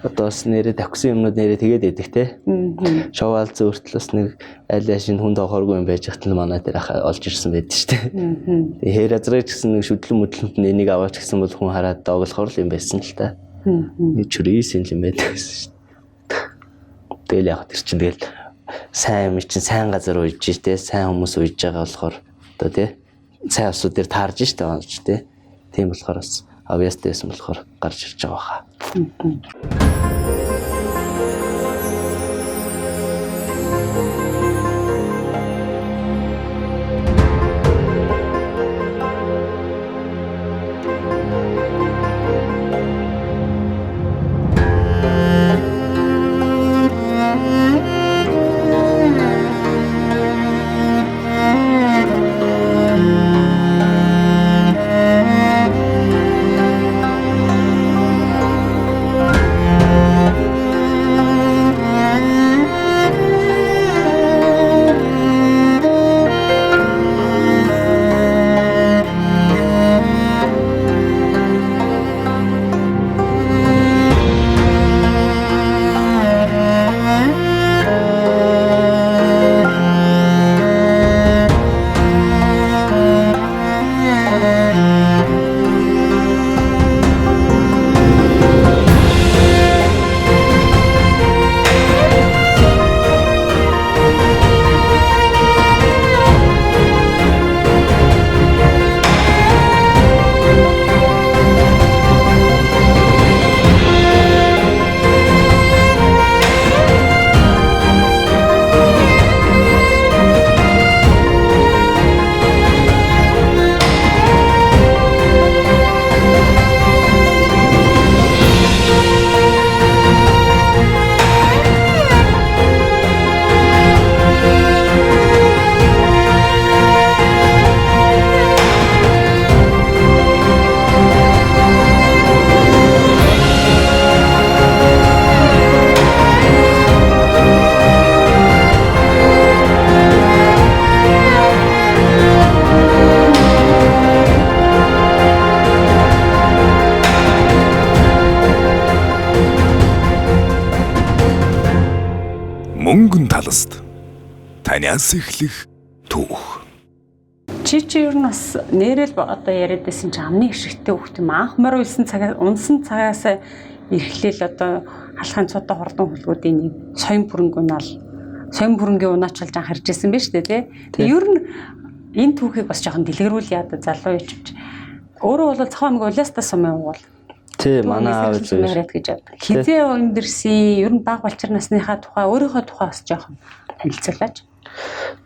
одоо бас нэрээ давхсан юмнууд нэрээ тэгээд байдаг те. Шоваал зөөртөл бас нэг аль ашин хүн тоохооргүй юм байж хат л манай дээр ах олж ирсэн байдаг шүү дээ. Тэгээ хээр азраач гэсэн нэг шүдлэн мүдлэнт энийг аваач гэсэн бол хүн хараад доглохоор л юм байсан л та. Нэг чүрийсэн юм байдаг гэсэн шүү дээ. Тэгэл яг тэр чинь тэгэл сайн юм чинь сайн газар уйж те, сайн хүмүүс уйж байгаа болохоор одоо те сайн усууд дээр таарж штэ онж те. Тийм болохоор бас авьяастай байсан болохоор гарч ирж байгаа хаа. Мөнгөн талст танаас эхлэх түүх. Чи ер нь бас нэрэл одоо яриад байсан чи амны хишигтэй хүүхд юм. Анх морь уйсан цагаас унсан цагаас эрхлээл одоо халахын цудаа хурдан хүлгүүдийн нэг соён бүрэнг унаал соён бүрэнгийн унаачилж анх харж ирсэн биз дээ тий. Тэгээ ер нь энэ түүхийг бас жоохон дэлгэрүүл яа залуу ичвч. Өөрөө бол Цохон аймаг Улаастаа сумын угуул. Тий, манай аав зүгээр гэж явдаг. Хизээ өндөрсөн, ер нь баг балчир насныхаа тухай, өөрийнхөө тухай бас жоохон танилцуулаач.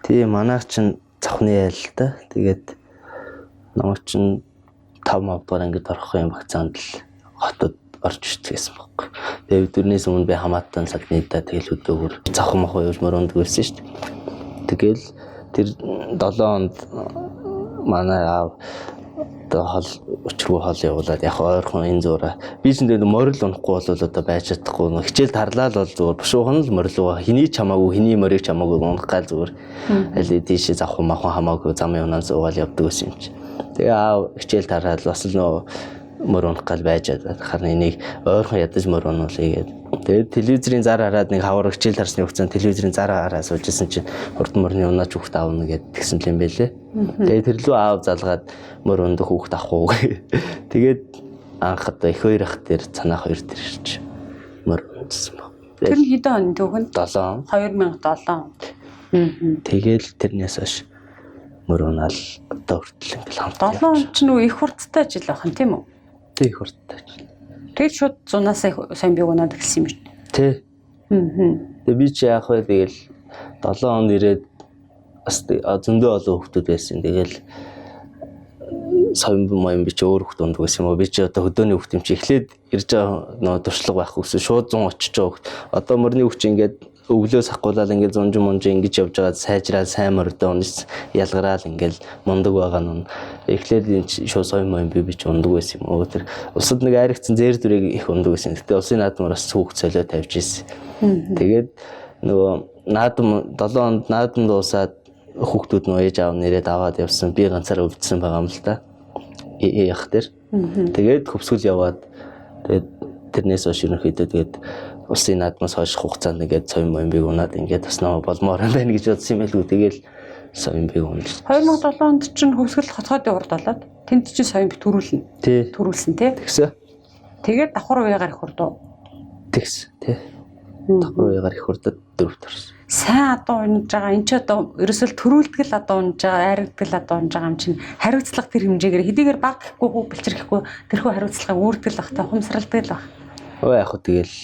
Тий, манай чинь цавхны айл л да. Тэгээд намайг чинь 5 мавдгаар ангид орох юм багцаанд л хотод орж ирчихсэн байхгүй. Тэгээд өдөрнөөс өмнө би хамаатан садны да тэгэл өдөөгөр цавхан мах явж мөрөнд байсан шүү дээ. Тэгэл тэр 7 онд манай аав одоо хол өчргөө хол явуулаад яг ойрхон энэ зуураа би ч тэгээд морил унахгүй бол одоо байж чадахгүй хичээл тарлаа л бол зүгээр бушуухан л морилууга хэний ч хамаагүй хэний морийг ч хамаагүй унах гал зүгээр аль тийшээ завхан махан хамаагүй замын унaan суугаал явдаг гэсэн юм чи. Тэгээ аав хичээл тараад бас л нөө морь унах гал байж харин энийг ойрхон ядаж морь унуулъя гээд. Тэгээд телевизэрийн зар хараад нэг хавар хичээл тарсны хугацаанд телевизэрийн зар хараа сууж исэн чинь хурдан морины унаач хүүхд аавна гэд тэгсэн юм байлээ. Тэгээд тэр лүү аав залгаад морь ундах хүүхд авах уу гэ. Тэгээд анх одоо их хоёр ах дээр цанаах хоёр дээр ирж морь унжсан баг. Тэр нь хэдэн он түүхэн? 7 он. 2007 он. Тэгэл тэрнээс хойш морь унаал одоо хүртэл ингээл хамт. 7 он ч нүү их хурцтай жил байх нь тийм үү? Тэг их хурдтай жил. Тэгэл шууд зунаас сайн бийг унаад эхэлсэн юм шүү дээ. Тий. Тэгээ би чи яах вэ тэгэл 7 онд ирээд бас зөндөө олон хүүхдүүд байсан. Тэгэл соён моён би чи өөр хүүхд ундаг байсан юм уу? Би чи одоо хөдөөний хүүхд юм чи эхлээд ирж байгаа нөө туршлага байхгүй гэсэн. Шууд 100 очиж байгаа хүүхд. Одоо мөрний хүүхд чи ингээд өглөө сахгуулаад ингээд зунжин мунжин ингэж явж байгаа сайжраа сайн мордоо унаж ялгараал ингээд мундаг байгаа нь эхлээд энэ шууд соён моён би чи ундаг байсан юм уу? Тэр улсад нэг айрагцсан зээр дүрийг их ундаг байсан. Гэтэ улсын наадмаар бас хүүхд солио тавьж ирсэн. Тэгээд нөгөө наадам 7 онд наадам дуусаад хүүхдүүд нөө ээж аав нэрээд аваад явсан. Би ганцаараа өвдсөн байгаа юм л та. Ях дээр. Тэгээд хөвсгөл яваад тэгээд тэрнээс хойш ерөнхийдөө тэгээд улсын наадмаас хойш хугацаанд ингээд соён моён бийг унаад ингээд бас нөө болмоор юм байна гэж бодсон юм байлгүй. Тэгэл соён бийг унаж. 2007 онд чинь хөвсгөл хотгоодын урд болоод тэнд чинь соён би төрүүлнэ. Тий. Төрүүлсэн тий. Тэгсэн. Тэгээд давхар уягаар их хурдуу. Тэгс тий. Давхар уягаар их хурдад дөрөвт орсон. Сайн одоо унж байгаа энэ ч одоо ерөөсөө төрүүлдэг л одоо унж байгаа, айрагддаг л одоо унж байгаа юм чинь хариуцлага тэр хэмжээгээр хэдийгээр баг гэхгүй хүү бэлчэр гэхгүй тэрхүү хариуцлагыг үүрдэг л бах та ухамсарладаг л бах. Өө яг хөө тэгэл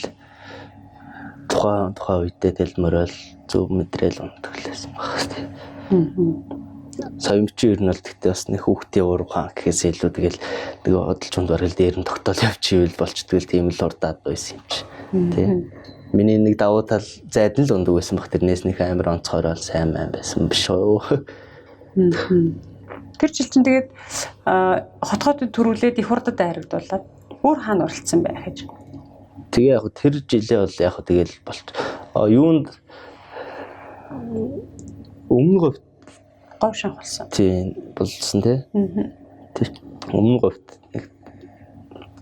тухайн үедээ тэл морил зөв мэдрээл ундаг л байсан баг тий. Соёмч ер нь бол тэгтээ бас нэг хүүхдийн уурга гэхээс илүү тэгэл нэг одолж хүнд бараг л дээр нь тогтоол явчихвал болчдөг л тийм л урдаад байсан юм чи. Тий. Миний нэг давуу тал зайд нь л ундаг байсан баг тэрнээс нэг амар онцгой бол сайн мэн байсан биш үү. Тэр жил чинь тэгээд хотгоодод төрүүлээд их хурдад айрагдуулаад өөр хаана оролцсон байх гэж. Тэгээ яг тэр жилээ бол яг тэгэл болт. Юунд өмнө говьт говь шанх болсон. Тийм болсон тий. Тэр өмнө говьт нэг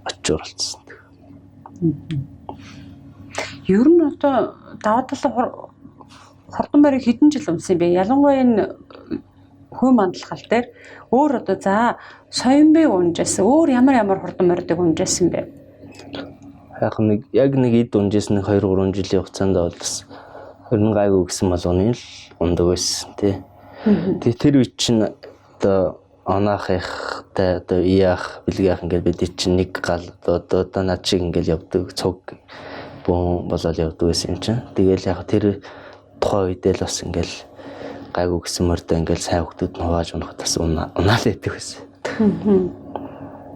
очиж оролцсон. Ер нь одоо даваа талаа хурдан морийг хэдэн жил унсан юм бэ? Ялангуяа энэ хөө мандалхал дээр өөр одоо за соён бие унжсэн. Өөр ямар хурдан морьдыг унжсэн бэ? Яг нэг яг нэг эд унжсэн нэг 2-3 жилийн хугацаанд бол бас ер нь гайгүй гэсэн болгоны л ундаг байсан тий. Тэгээ тэр үед чинь одоо оноох ихтэй одоо ияах бэлгээх ингээд бид чинь нэг гал одоо над шиг ингээд явдаг цуг бүүн болол явдаг байсан юм чинь. Тэгээл яг тэр тухайн үедээ л бас ингээд гайгүй гэсэн мордоо ингээд сайн хүмүүс нь хувааж унахад бас унаал байдаг байсан.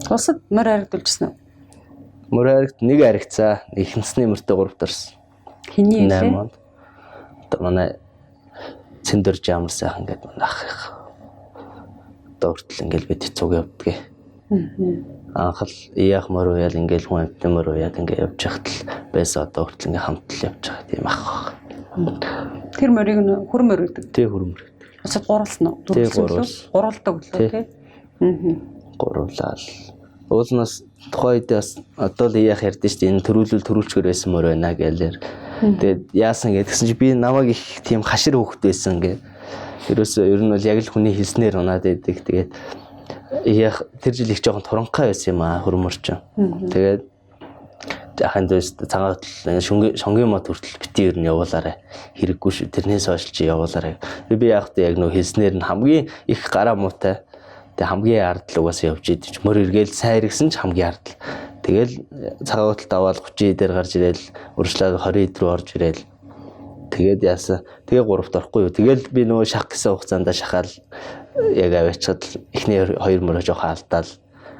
Улсад морь харагдуулжсэн үү? Морь харагд нэг харагцаа. Ихэнцний мөртөө 3-т орсон. Хэний вэ? 8 онд. Одоо манай Цэндэр жамар сайхан гэдэг манай ах их. Одоо хүртэл ингээл бид цуг явдгийг. Анх л яах мөр уяал ингээл хүн амьтны мөр уяад ингээ явж хахад л байсан одоо хүртэл ингээ хамт л явж байгаа тийм ах баг. Тэр морийг нь хүр мөр гэдэг. Тий хүр мөр гэдэг. Усад гурвалсан уу? Тий, Дөрвөлсөн лөө? Гурвалдаг лөө тий. Гурвлаал. Уулнаас тухайн үед бас одоо л яах ярьдэн шүү дээ. Энэ төрүүлвэл төрүүлчгэр байсан мөр байна гэлэр. Тэгээд яасан гэдгсэн чи би намайг их тийм хашир хөөхт байсан гэ. Ерөөсөө ер нь бол яг л хүний хэлснээр унаад байдаг. Тэгээд яг тэр жил их жоохон туранхай байсан юм аа хөрмөрч. Тэгээд ахын дүүс цагаан хөтөл шонгийн мод хүртэл бити ер нь явуулаарай. Хэрэггүй шүү. Тэрнээс хойш чи явуулаарай. Би яг та яг нөө хэлснээр нь хамгийн их гараа муутай. Тэг хамгийн ард л угаасаа явж идэв. Мөр эргээл сайн эргэсэн ч хамгийн ард л. Тэгэл цагаан хөтөлд аваад 30 дээр гарч ирээл урьдчилаад 20 рүү орж ирээл. Тэгээд яасан. Тэгээ 3-т орохгүй юу. Тэгэл би нөгөө шах гэсэн хугацаанд шахаал яг аваачхад эхний 2 мөрөө жоохон алдаал.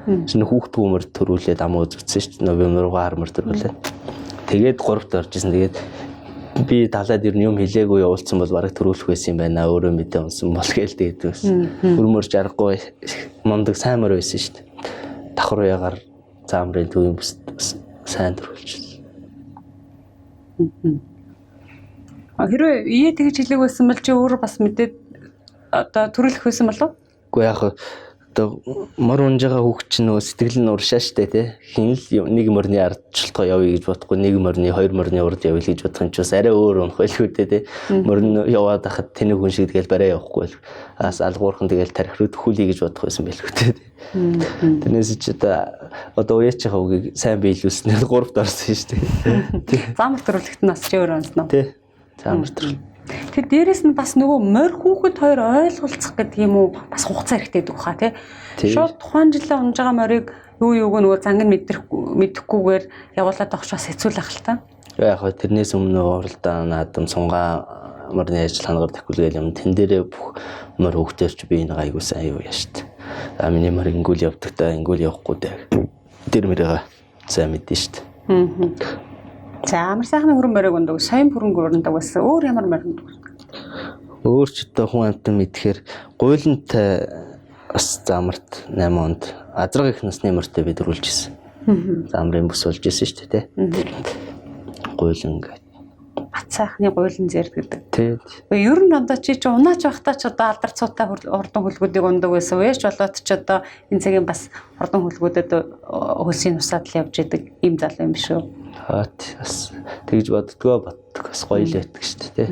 Шинэ хүүхдгүү мөр төрүүлээд ам үзэгдсэн шүү дээ. Нөгөө мөргөө хар мөр төрүүлээд. Тэгээд 3-т орж исэн. Тэгээд би талаад ер нь юм хэлээгүй явуулсан бол бараг төрүүлэх байсан юм байна. Өөрөө мэдээ унсан бол гээл тэгээд байсан. Хөрмөр жаргагүй мундаг сайн мөр байсан шүү дээ. Давхар уягаар заамрын төвийн бүс сайн төрүүлчихсэн. Хэрвээ ие тэгж хэлээг байсан бол чи өөрөө бас мэдээд одоо төрүүлэх байсан болов? Үгүй яг одоо мор унж байгаа хүүхд чинь нөгөө сэтгэл нь уршаа штэ тий. Хин л нэг морины ардчлалгаа явъя гэж бодохгүй, нэг морины, хоёр морины урд явъя гэж бодох юм чи бас арай өөр унах байлгүй дээ тий. Морин яваад хахад тэнэг хүн шиг тэгэл барай явахгүй байл. Аас алгуурхан тэгэл тарих руу төхүүлье гэж бодох байсан байлгүй дээ. Тэрнээс чи одоо уяачихаа үгийг сайн биелүүлснээр 3-т орсон штэ. Заамар төрүүлэхэд нь бас чи өөр онсноо. Тий. Заамар төрөл. Тэр дээрэс нь бас нөгөө морь хүүхэд хоёр ойлголцох гэдэг юм уу бас хугацаа хэрэгтэй гэдэг баха тий. Шууд тухайн жилээ унж байгаа морийг юуг нөгөө занг нь мэдэхгүйгээр явуулаад авах бас хэцүү л ах л та. Яг хөө тэрнээс өмнө уралдаа наадам сунгаа морины ажил хангаар тахиулгээл юм. Тэн дээрээ бүх морь хүүхдээр чи би энэ гайгүй сайн юу яа штт. За миний морь ингүүл явдаг та ингүүл явахгүй дээ. Тэр мөрийгээ сайн мэдэн штт. За амар сайхны хүрэн морийг ундаг, соён хүрэн ундаг байсан. Өөр ямар морь ундаг? Өөр ч одоо хүн амьтан мэдхээр гуйлантай бас замарт 8 онд азраг их насны морьтой би дөрүүлж ирсэн. Замрын бүс болж ирсэн шүү дээ, тэ. Гуйлан гэдэг. Бат сайхны гуйлан зэрэг гэдэг. Тий. Ер нь одоо чи унаач байхдаа ч одоо алдар цуутай хурдан хөлгүүдийг ундаг байсан. Уяач болоод ч одоо энэ цагийн бас хурдан хөлгүүдэд хөлсийн усаад л явж идэг ийм залуу юм биш үү? Хат бас тэгж боддгоо боддог бас гоё л байдаг шүү дээ.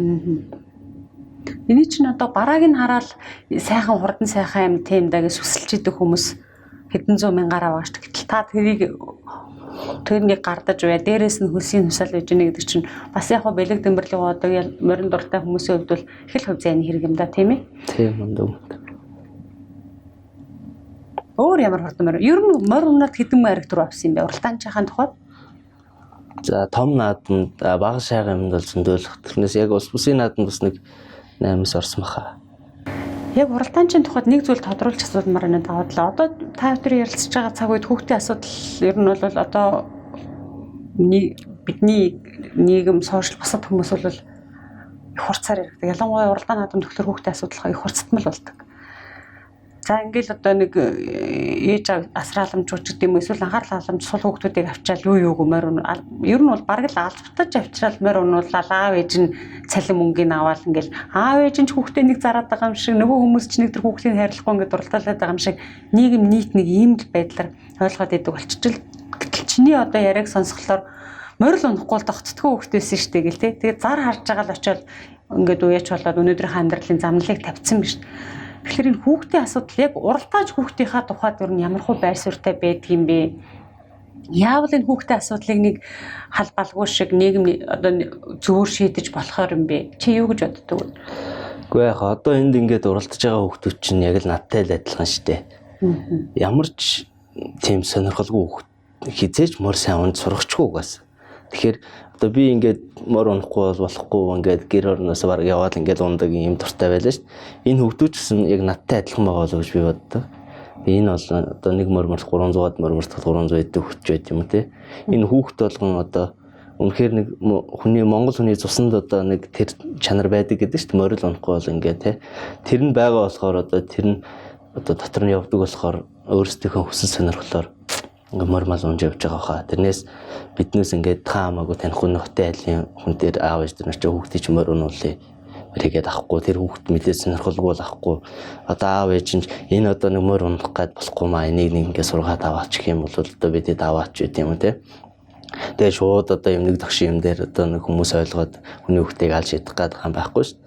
Миний чинь одоо барааг нь хараад сайхан хурдан сайхан юм тийм даа гэж сүсэлж идэг хүмүүс хэдэн зуун мянгаар аваа шүү. Гэтэл та тэрнийг гардаж бай. Дээрээс нь хөлсийн хусаал байж гэнэ гэдэг чинь бас яг хөө бэлэг дэмбэрлэг одоо морин дуртай хүмүүсийн хувьд бол их л хувь зайны хэрэг юм да, тийм ээ? Тийм мундаг. Өөр ямар хурдан морь? Ер нь морь унаад хэдэн морь рүү авсан юм бэ? Уралдаанчийнхаа тухайд? За том наадамд бага шайгын юмд бол зөндөөлөх. Тэрнээс яг улс бүсийн наадамд бас нэг 8-аас орсон баха. Яг уралдаанчийн тухайд нэг зүйл тодруулж асуудмаар байна даваад л. Одоо та бүхэн ярилцж байгаа цаг үед хүүхдийн асуудал ер нь бол одоо бидний нийгэм сошиал бусад хүмүүс бол их хурцаар яригдаг. Ялангуяа уралдаан наадам төгөлөр хүүхдийн асуудал их хурцтмал болдог. За ингээл одоо нэг ээж асрааламжууд ч гэдэм үү эсвэл анхаарал халамж сул хүүхдүүдийг авчаал юуг морь ер нь бол бараг л албатаж авчраал морь унуулаад аав ээж нь цалин мөнгийг аваал ингээл аав ээж нь ч хүүхдээ нэг зараад байгаа юм шиг нөгөө хүмүүс ч нэг тэр хүүхдийг хайрлахгүй ингээд дурталаад байгаа юм шиг нийгэм нийт нэг ийм л байдлаар ойлгоод идэг болчихжил. Гэтэл чиний одоо яриаг сонсохлоор морь л унахгүй л тогтдгоо хүүхд байсан шүү дээ гэл те. Тэгээд зар харж байгаа л очиод ингээд уяач болоод өнөөдрийнхөө амьдралын замналыг тавьсан биш. Тэгэхээр энэ хүүхдийн асуудал яг уралдааж хүүхдийнхаа тухайд ер нь ямар хуу байр суурьтай байдаг юм бэ? Яавал энэ хүүхдийн асуудлыг нэг халбалгүй шиг нийгэм одоо зөвөр шийдэж болохоор юм бэ? Чи юу гэж боддог вэ? Үгүй яг одоо энд ингээд уралдаж байгаа хүүхдүүд чинь яг л надтай л адилхан шүү дээ. Ямар ч тийм сонирхолгүй хүүхд хизээч мор сайн унд сурахчгүй угаас. Тэгэхээр одоо би ингээд мор унахгүй бол болохгүй ингээд гэр орноос бараг яваад ингээд ундаг юм дуртай байлаа шүү дээ. Энэ хүүхдүүд ч гэсэн яг надтай адилхан байгаа болов гэж би боддог. Энэ бол одоо нэг мор морт 300-аад мор морт 300 эддэг хүүхд ч байд юм те. Энэ хүүхд болгон одоо үнэхээр нэг хүний Монгол хүний цуснд одоо нэг тэр чанар байдаг гэдэг шүү дээ. Морил унахгүй бол ингээд те. Тэр нь байгаа болохоор одоо тэр нь одоо дотор нь явдаг болохоор өөрсдийнхөө хүсэл сонирхлоор ингээ мор мал унж явж байгаа хаа. Тэрнээс биднээс ингээд та хамаагүй таних хүн хотын айлын хүн дээр аав ээж нар чи хүүхдийг чи морь унуулъя. Мэрийгээд авахгүй тэр хүүхд мэдээ сонирхолгүй бол авахгүй. Одоо аав ээж нь энэ одоо нэг морь унах гад болохгүй маа энийг нэг ингээ сургаад аваач гэх юм бол одоо бидэд аваач гэдэг юм уу те. Тэгээ шууд одоо юм нэг тогшин юм дээр одоо нэг хүмүүс ойлгоод хүний хүүхдийг алж идэх гээд байгаа юм байхгүй шүү дээ.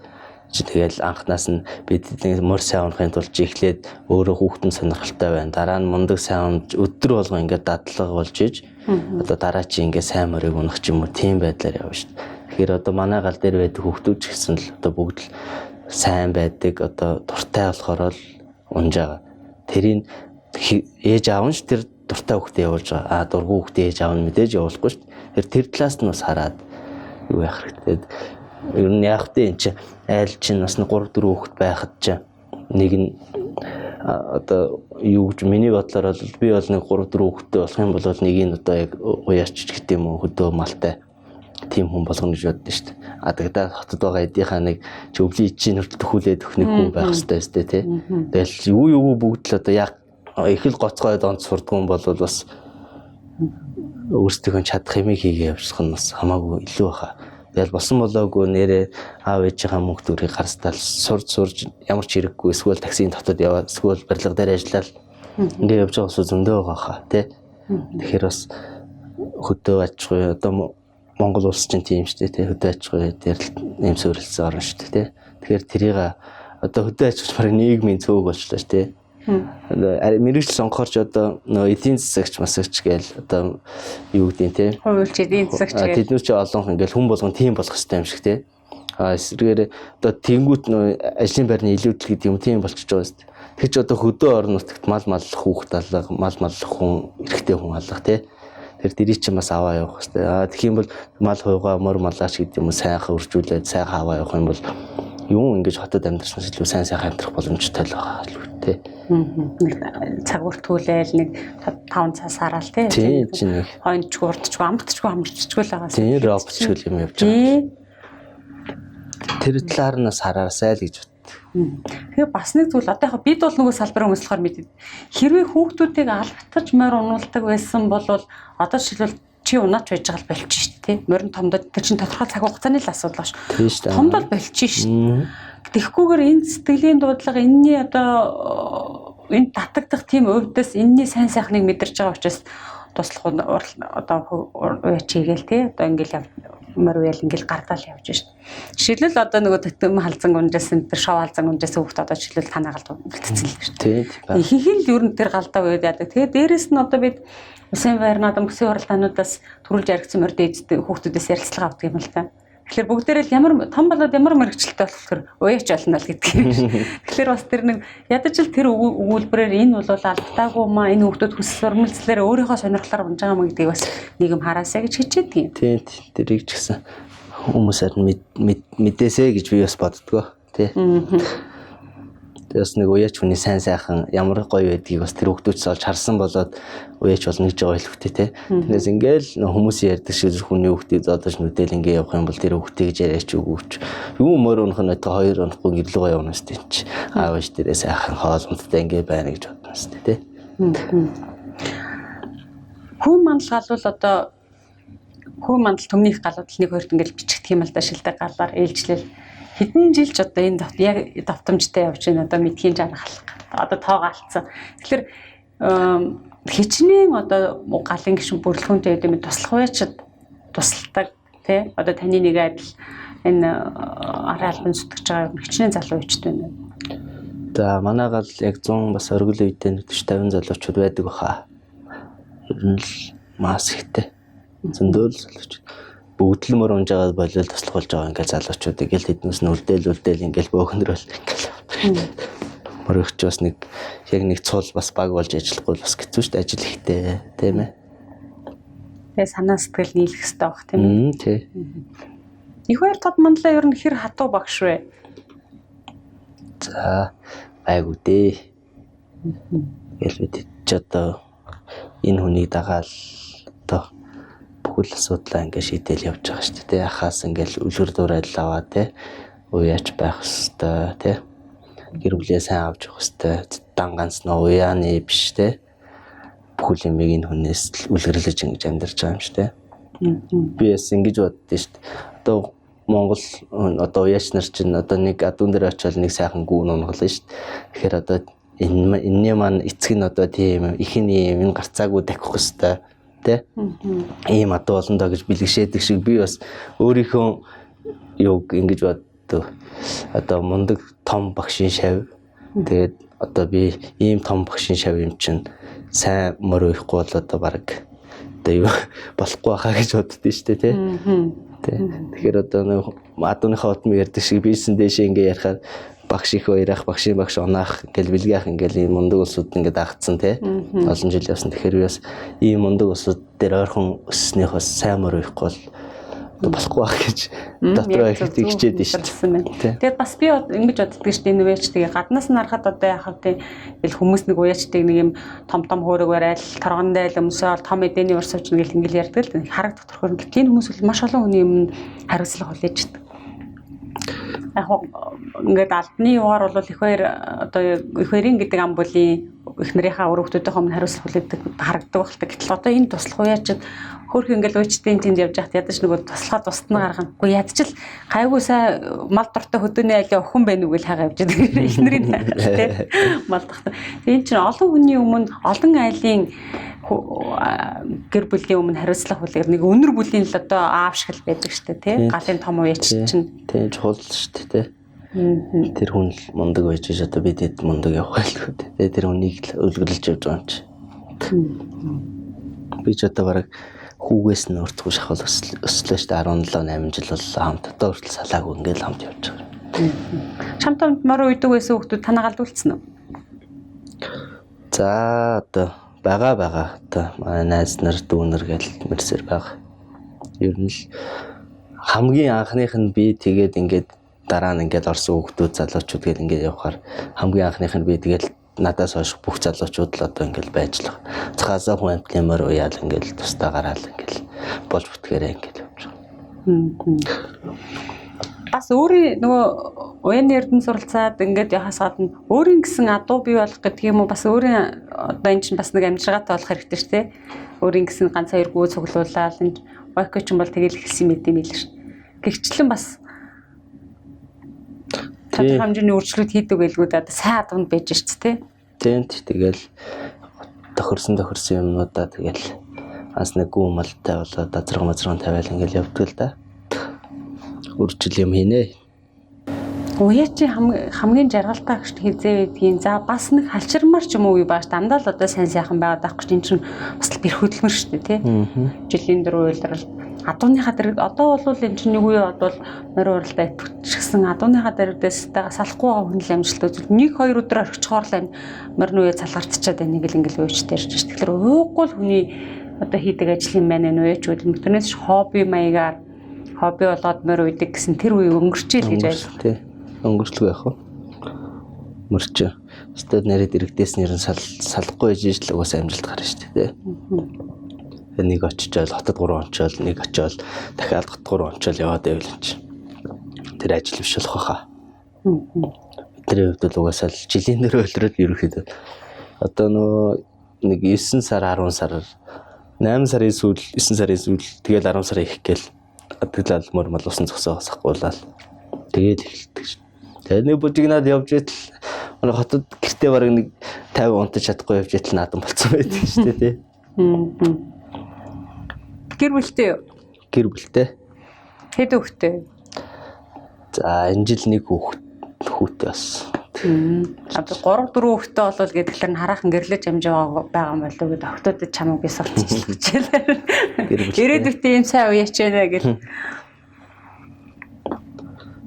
Чи тэгэл анхнаас нь бид мөр сайн унахын тулд чи эхлээд өөрөө хүүхдэн сонирхолтой байна. Дараа нь мундаг сайн унж өдөр болгон ингээд дадлага болж иж одоо дараа чи ингээд сайн морийг унах ч юм уу тийм байдлаар явна шүү дээ. Тэгэхээр одоо манай гал дээр байдаг хүүхдүүд ч гэсэн л одоо бүгд л сайн байдаг, одоо дуртай болохоор л унж байгаа. Тэрийг ээж аав нь ч тэр дуртай хүүхдээ явуулж байгаа. А дургүй хүүхдээ ээж аав нь мэдээж явуулахгүй шүү дээ. Тэр талаас нь бас хараад юу яах хэрэгтэй. Ер нь яах вэ, эн чинь айл чинь бас 3 4 хүүхэд байхад чинь нэг нь одоо юу гэж миний бодлоор бол би бол нэг 3 4 хүүхэдтэй болох юм бол нэг нь одоо яг уяач гэдэг юм уу хөдөө малтай тийм хүн болгоно гэж боддоо шүү дээ. А дагдаа хотод байгаа эдийнхаа нэг чи өвлийн чинь хүртэл төхүүлээд өгөх нэг хүн байх хэрэгтэй өстэй тий. Тэгэл юу бүгд л одоо яг их л гоцгой донц сурдгүй юм бол бас өөрсдийнхөө чадах юмыг хийгээ явуулах нь бас хамаагүй илүү баха. Тэгэл болсон болоогүй нэрээ аав ээжийнхаа мөнгө төгрөгийг гарстаал сурж ямар ч хэрэггүй эсвэл таксийн дотод яваа эсвэл барилга дээр ажиллаад ингээ явж байгаа бас зөндөө байгаа хаа тий. Тэгэхээр бас хөдөө аж ахуй одоо Монгол улс чинь тийм шүү дээ тий. Хөдөө аж ахуй дээр нэм суурилсан орн шүү дээ тий. Тэгэхээр тэрийг одоо хөдөө аж ахуй бараг нийгмийн цөөх болчлоо шүү дээ. Мэргэжил сонгохоор ч одоо нөө эдийн засагч масагч гээл одоо юу гэдэг те хуульч эдийн засагч гээл тэднэр чи олонх ингээл хүн болгон тийм болох хэрэгтэй юм шиг те. А эсрэгээр одоо тэнгуут нөө ажлын байрны илүүдэл гэдэг юм тийм болчихж байгаа юм. Тэр чи одоо хөдөө орон нутагт мал маллах хүүхд алга, мал маллах хүн, эрэгтэй хүн алга те. Тэр дэрий чинь бас аваа явах хэрэгтэй. А тэгэх юм бол мал хуйгаа, мор малаач гэдэг юм сайхан үржүүлээд сайхан аваа явах юм бол юм ингэж хотод амьдарснаас илүү сайн сайхан амьдрах боломжтой л байгаа л үү те. Нэг цаг бүртгүүлээл нэг 5 цаг сараал те. Тийм чинь нэг хойнчгүй урдчгүй амтчгүй хамарчгүй л байгаа. Тийм робчгүй юм явж байгаа. Тэр талаар нь бас хараасай л гэж бод. Тэгээ бас нэг зүйл одоо яг бид бол нөгөө салбарын хүмүүс болохоор мэдээ. Хэрвээ хүүхдүүдийг албатаж морь унуулдаг байсан бол одоо жишээлбэл чи унаач байж байгаа л болчих шүү дээ. Морин томдод тэр чин тодорхой цаг хугацааны л асуудал ба шүү. Томдол болчих шүү. Тэгэхгүйгээр энэ сэтгэлийн дуудлага энэний одоо энэ татагдах тийм өвдөс энэний сайн сайхныг мэдэрч байгаа учраас туслах одоо уяач хийгээл тий одоо ингээл морь уяал ингээл гардаал явж шин. Жишээлбэл одоо нөгөө тотем халзан унжаасан тэр шов халзан унжаасан хүүхд одоо жишээлбэл танаа галд үлдсэн л шүү дээ. Ихэнх нь л ер нь тэр галдаа үед яадаг. Тэгээ дээрэс нь одоо бид улсын байр наадам бүсийн хуралдаануудаас төрүүлж яригдсан морь дээдтэй хүүхдүүдээс ярилцлага авдаг юм л та. Тэгэхээр бүгдээрээ л ямар том болоод ямар мэрэгчлээ болохоор уяач болно л гэдэг юм шиг. Тэгэхээр бас тэр нэг ядаж л тэр өгүүлбэрээр энэ бол алдтаагүй маа энэ хүүхдүүд хүсэл өрмөлцлөөр өөрийнхөө сонирхлоор унж байгаа юм гэдгийг бас нийгэм хараасаа гэж хичээдэг юм. Тийм тэрийг ч гэсэн хүмүүс харин мэдээсэй гэж би бас боддгоо тий. Бас нэг уяач хүний сайн сайхан ямар гоё байдгийг бас тэр хүүхдүүдс олж харсан болоод уяач болно гэж байгаа хэлэхтэй те. Тэрнээс ингээл хүмүүсийн ярьдаг шиг хүний хүүхдийг зодож нүдэл ингээ явах юм бол тэр хүүхдийг яриач үгүйч. Юу мөр унах нь хоёр унахгүй гэрлүүгээ явна сте чи. Аав ээж дээрээ сайхан хоол унттай ингээ байна гэж бодно сте те. Хүн мандал галвал одоо хүн мандал төмнийх галууд л нэг хоёрт ингээл бичигдэх юм л да шилдэг галаар ээлжлэл хэдэн жил ч одоо энэ яг давтамжтай явж байна одоо мэдхийн жаргалах одоо тоогоо алдсан. Тэгэхээр хичнээн одоо галын гишүүн бүрэлдэхүүнтэй гэдэг юм туслах уячид тусалдаг тий одоо таны нэг адил энэ арын албан зүтгэж байгаа хичнээн залуу уячд байна. За манай гал яг 100 бас оргил үедээ 40 50 залуучууд байдаг баха. Ер нь л мас ихтэй. Зөндөө л залуучууд. Бүгд л мөр унж байгаа болол туслах болж байгаа ингээл залуучууд ингээл тэднээс нь үлдээл ингээл бөөхнөрөл ингээл мөрөгч бас нэг яг нэг цул бас баг болж ажиллахгүй бас хэцүү шүү дээ, ажил ихтэй тийм ээ. Тэгээ санаа сэтгэл нийлэх хэрэгтэй байх тийм ээ. Тий. Их хоёр тод мандлаа ер нь хэр хатуу багш вэ? За айгуу дээ. Тэгэл бид ч одоо энэ хүнийг дагаал одоо бүхэл асуудлаа ингээ шийдэл явж байгаа шүү дээ. Ахаас ингээл үлгэр дуурайл аваа те. Уяач байх хэвээр те. Гэр бүлээ сайн авч явах хэвээр. Дан ганц нөө уяаны биш те. Бүхэл юмыг энэ хүнээс үлгэрлэж ингэж амьдарч байгаа юм шүү дээ. Би бас ингэж боддоо шүү дээ. Одоо Монгол одоо уяач нар чинь одоо нэг адуун дээр очиод нэг сайхан гүүн унгалаа шүү дээ. Тэгэхээр одоо энэний маань эцэг нь одоо тийм их нь юм энэ гарцаагүй дахих хэвээр. Тэ? Ийм адуу болно доо гэж бэлгэшээдэг шиг би бас өөрийнхөө юуг ингэж боддог. Одоо мундаг том багшийн шав. Тэгээд одоо би ийм том багшийн шав юм чинь сайн мөр уяхгүй бол одоо баг одоо юу болохгүй байхаа гэж боддөө шүү дээ, тэ. Тэ. Тэгэхээр одоо нэг адууныхаа удмыг ярьдаг шиг бисэн дээшээ ингээ ярихаар багш их баярах, багшийн багш унаах, ингээл бэлгээх ингээл ийм мундаг улсууд ингээд дагцсан, тэ. Олон жил явсан. Тэгэхээр би бас ийм мундаг улсууд дээр ойрхон өсснийх бас сайн мөр уяхгүй бол болохгүй байх гэж дотроо их хичээд шүү дээ. Тэгээд бас би ингэж боддөг шүү дээ. Энэ үеч тэгээ гаднаас нь харахад одоо яхав тийм ингээл хүмүүс нэг уяачдаг нэг юм том том хөөрөг барайл, торгон дайл өмсөөл, том эдэний урс уучна гэл ингээл ярьдаг л харагдах төрхөр. Гэтэл энэ хүмүүс бол маш олон хүний өмнө хариуцлага хүлээж байдаг. Яг ингээд албаны юугаар бол их баяр одоо их баярын гэдэг ам бүлийн их нарынхаа өр хүүхдүүдийнхээ өмнө хариуцлага хүлээдэг харагддаг байх л та. Гэтэл одоо энэ туслах уяачд хөөх ингээл уучдын тэнд явж байхад ядаж нөгөө туслахаа тусад нь гаргана. Үгүй ядчил гайгүй сайн мал дортой хөдөөний айлын охин байна уу гэж хагаа явж байдаг. Их нарын тий мал дортой. Энэ чинь олон хүний өмнө олон айлын гэр бүлийн өмнө хариуцлага хүлээх нэг өнөр бүлийн л одоо аав шиг л байдаг шүү дээ тий. Галын том уяач чинь тий чухал шүү дээ тий. Тэр хүн л мундаг байж ш одоо бид хэд мундаг явах байлгүй тий. Тэр хүнийг л үлгэрлэж явж байгаа юм чи. Би ч одоо бараг хүүгээс нь өртгөө шахал өслөө шүү дээ. 17 8 жил боллоо хамт одоо хүртэл салаагүй ингээл хамт явж байгаа. Чамтай морь уйдаг байсан хүмүүс танаа галдуулсан уу? За одоо байгаа одоо манай найз нар дүүнер гэл мэрсэр байгаа. Ер нь л хамгийн анхных нь би тэгээд ингээд дараа нь ингээд орсон хүүхдүүд залуучууд гэл ингээд явхаар хамгийн анхных нь би тэгээд надаас хойш бүх залуучууд л одоо ингээд байж л байгаа. Цахаасаа хүн амтлын морь уяал ингээд тусдаа гараал ингээд болж бүтгэрээ ингээд явж байгаа. Бас өөрийн нөгөө уяны эрдэм суралцаад ингээд яхаас гадна өөрийн гэсэн адуу бий болох гэдэг юм уу, бас өөрийн одоо эн чинь бас нэг амжиргаатай болох хэрэгтэй шүү дээ. Өөрийн гэсэн ганц хоёр гүү цуглуулаад энэ ойко ч юм бол тэгэл эхэлсэн мэт юм л шүү. Гэгчлэн бас тодорхой хэмжээний өөрчлөлт хийдэг байлгүй дээ. Одоо сайн адуунд байж шүү дээ. Тийм тэгэл тохирсон юмнуудаа тэгэл ганц нэг гүү малтай болоод азраг мазраг тавиал ингээл явдаг л да. Үржил юм хийнэ. Уяачи хамгийн жаргалтай агшд хизээ байдгийн. За бас нэг халчирмар ч юм уу юу бааш дандаа л одоо сайн сайхан байгаад байхгүй чинь энэ чинь бас л бэр хөдөлмөр шүү дээ тий. Жилийн дөрөв уйлрал адууныхаа дэргэд одоо бол энэ чинь нэг үе бодвол морь уралдаа итгэжсэн адууныхаа дэргэдээс салахгүй байгаа хүн л амжилт үзвэл нэг хоёр өдөр орхичхоор л морь нүе салгартчаад байна гэл ингээл уйч дэрж ш. Тэгэхээр ууггүй л хүний одоо хийдэг ажил юм байна энэ уяач хөдөлмөр. Тэрнээс хобби маягаар хобби болоод морь уйдаг гэсэн тэр үе өнгөрчээл гэж ойлгох. Тий. Өнгөрчлөг яах вэ? Мөрч. Өстөд нарийн дэрэгдээс нэр нь салахгүй ээж л угаасаа амжилт гарна шүү дээ. Тий. Нэг очичоол хотод 3 ончоол, нэг очиол дахиад хот 3 ончоол яваад байвал энэ чинь тэр ажил биш болох байхаа. Бидний хувьд бол угаасаа л жилийн дөрөв өлрөөд ерөнхийдөө одоо нөгөө нэг 9 сар 10 сар 8 сарын сүүл 9 сарын сүүл тэгэл 10 сарын их гээл тэгэл мөр мал усан зогсоогоос ахгүй л тэгэл эхэлдэг шин. Тэгээ нэг бужигнаад явж итэл манай хотод гэртээ бараг нэг 50 унтаж чадахгүй явж итэл наадам болцсон байдаг шүү дээ тий. Гэр бүлтэй юу? Гэр бүлтэй. Хэд хүүхэдтэй? За энэ жил нэг хүүхдтэй бас. Одоо 3 4 хүүхэдтэй болвол гэдгээр нь хараахан гэрлэж амжаа байгаа юм болов уу гэдэг охтуудад чамайг би сурталчлах гэж байна. Ирээдүйд ийм сайн үеч байна гэл.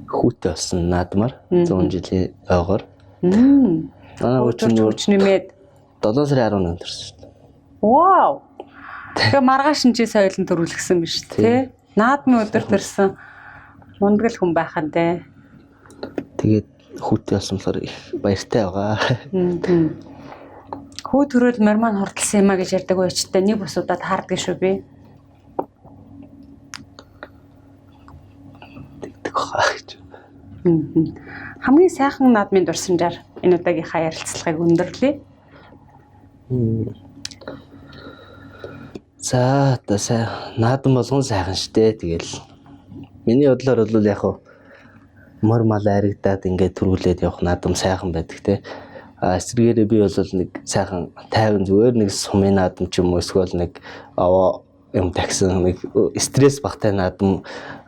Хүүтэй болсон наадмаар 100 жилийн ойгоор. Манай хүч нэмээд 7 сарын 11-нд төрсөн шүү дээ. Вау. Тэгэхээр маргааш нь чи соёлон төрүүлсэн биш тий? Наадмын өдөр төрсөн мундаг л хүн байхan дээ. Тэгээд хүүтэй болсон болохоор их баяртай байгаа. Хүү төрөөл морь маань хурдалсан юм а гэж ярьдаг үечтэй нэг бус удаад хаардаг шүү би. Тэгдэг баха гэж. Хамгийн сайхан наадмын дурсамжаар энэ удаагийнхаа ярилцлагыг өндөрлөе. За одоо сайн наадам болгон сайхан штэ. Тэгэл миний бодлоор бол яг хав мор мал айрагдаад ингээд төрүүлээд явах наадам сайхан байдаг те. А эсрэгээрээ би бол нэг сайхан тайван зүгээр нэг сумын наадам ч юм уу эсвэл нэг аваа юм тагсан нэг стресс багтай наадам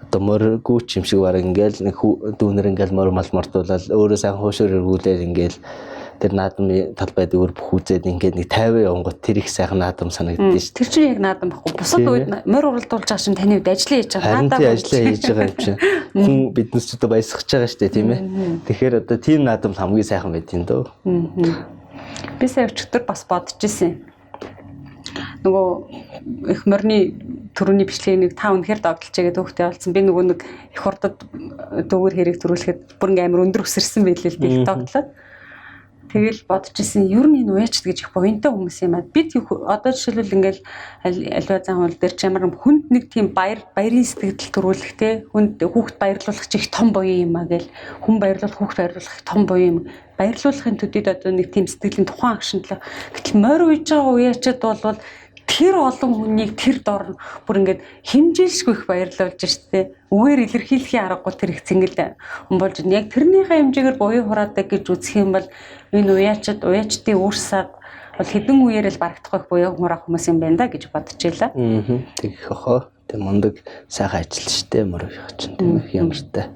одоо морьгүй ч юм шиг баг ингээл нэг дүүнер ингээл морь мал мартуулаад өөрөө сайхан хуушуур эргүүлээд ингээл тэр наадмын талбайд өөр бүх үзээд ингээд нэг 50 явангууд тэр их сайхан наадам санагддээ шүү. Тэр чинь яг наадам байхгүй. Бусад үед морь уралдуулж байгаа чинь таны үед ажиллаа хийж байгаа. Наадам ажиллаа хийж байгаа юм чинь. Хүн биднес ч одоо баясгаж байгаа шүү дээ, тийм ээ. Тэгэхээр одоо тийм наадам хамгийн сайхан байт юм дөө. Би сая өчигдөр бас бодож исэн. Нөгөө их морины төрөний бичлэгийг нэг та үнэхээр догдолчээ гэдэг хүүхдээ олцсон. Би нөгөө нэг их хурдад дүүгэр хэрэг төрүүлэхэд бүр ингээм амар өндөр өсөрсөн байлээ л дээ их догдлоод. Тэгэл бодож исэн ер нь энэ уяачд гэж их буянтай хүмүүс юм аа. Бид одоо жишээлбэл ингээл альва зан хул дээр ч ямар хүнд нэг тийм баярын сэтгэл төрүүлэх те хүнд хүүхд баярлуулах чи их том буян юм аа гэл хүн баярлуулах хүүхд баярлуулах их том буян юм. Баярлуулахын төдийд одоо нэг тийм сэтгэлийн тухайн агшинтлаа. Гэтэл морь уйж байгаа уяачд бол тэр олон хүнийг тэр дор бүр ингээд хэмжээлшгүй их баярлуулж штэ. Үгээр илэрхийлэхийн аргагүй тэр их цэнгэл хүн болж яг тэрнийхээ хэмжээгээр буян хураадаг гэж үзэх юм бол энэ уяачдын үүрсаг бол хэдэн үеэр л барагдахгүй их буян хураах хүмүүс юм байна да гэж бодож байлаа. Тэгэх охоо. Тэг мундаг сайхан ажил штэ морь уях чинь тийм их ямартай.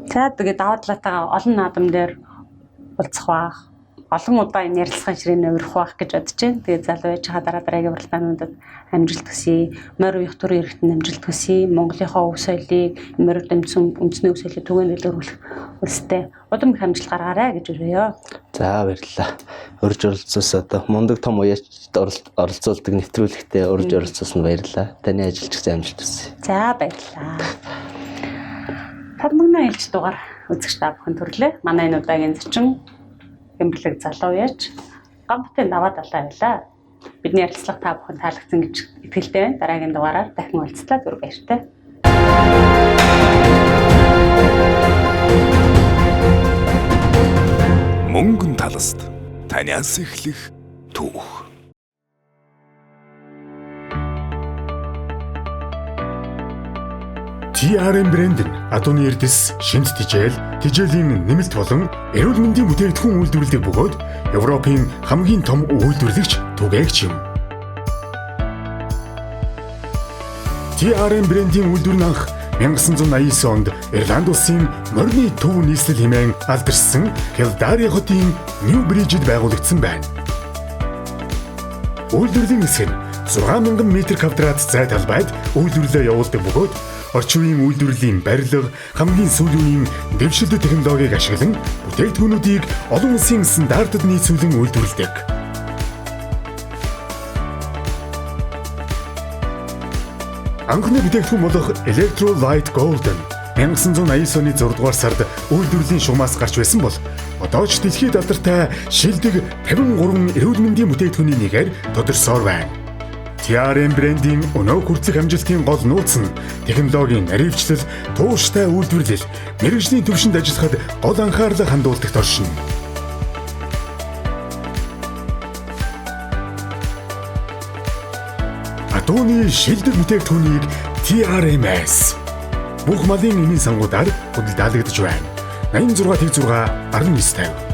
За тэгээд даваа талаатайгаа олон наадам дээр уулзах баах. Олон удаа энэ ярилцлагын ширээний өрөх байх гэж бодож байна. Тэгээд залуу байж байгаа дараа дараагийн уралдаануудад амжилт хүсье. Морь уях төрийн эрхтэнд амжилт хүсье. Монголынхоо өв соёлыг, морь дэмжсэн үндэсний өв соёлыг түгээн дэлгэрүүлэх улстай удам их амжилт гаргаарай гэж өрөөё. За баярлалаа. Урьж оролцуулсан одоо мундаг том уяачд оролцуулдаг нэвтрүүлэгтээ урьж оролцуулсан баярлалаа. Таны ажилч гэсэн амжилт хүсье. За баярлалаа. Тадмагна ээлж дугаар үзэгч та бүхэн төрлөө. Манай энэ удаагийн зочин Гэмбэлэг залуу яаж Гамбатын даваа далай байлаа. Бидний ярилцлага та бүхэн таалагдсан гэж итгэлтэй байна. Дараагийн дугаараар дахин уулзлаа. Зүр баяртай. Мөнгөн талст танаас эхлэх түүх. TRM брэнд нь адууны эрдэс, шинт тижэл, тижээлийн нэмэлт болон эрүүл мэндийн бүтээгдэхүүн үйлдвэрлэдэг бөгөөд Европын хамгийн том үйлдвэрлэгч түгээгч юм. TRM брендийн үйлдвэр нь анх 1989 онд Ирланд улсын морины төв нийслэл хэмээн алдаршсан Килдари хотын Нью Бриджид байгуулагдсан байна. Үйлдвэрлэлийн хэсэг нь 6000 м квадрат зай талбайд үйлдвэрлэлээ явуулдаг бөгөөд орчин үеийн үйлдвэрлэлийн барилга, хамгийн сүүлийн үеийн дэвшилтэт технологиг ашиглан бүтээгдэхүүнүүдийг олон улсын стандартад нийцүүлэн үйлдвэрлэдэг. Анхны бүтээгдэхүүн болох Electro Light Golden 1989 оны 6 дугаар сард үйлдвэрлэлийн шугамаас гарч байсан бол одоо ч дэлхийд алдартай шилдэг 53 эрүүл мэндийн бүтээгдэхүүний нэгээр тодорсоор байна. TRM брендийн өнөө хүртэлх амжилтын гол нууц нь технологийн наривчлал, тууштай үйлдвэрлэл, мэргэжлийн түвшинд ажиллахад гол анхаарлаа хандуулдаг оршино. Адууны шилдэг бүтээгдэхүүнийг TRMS бүх малын эмийн сангуудаар худалдаалагдаж байна. 86 6 19 50.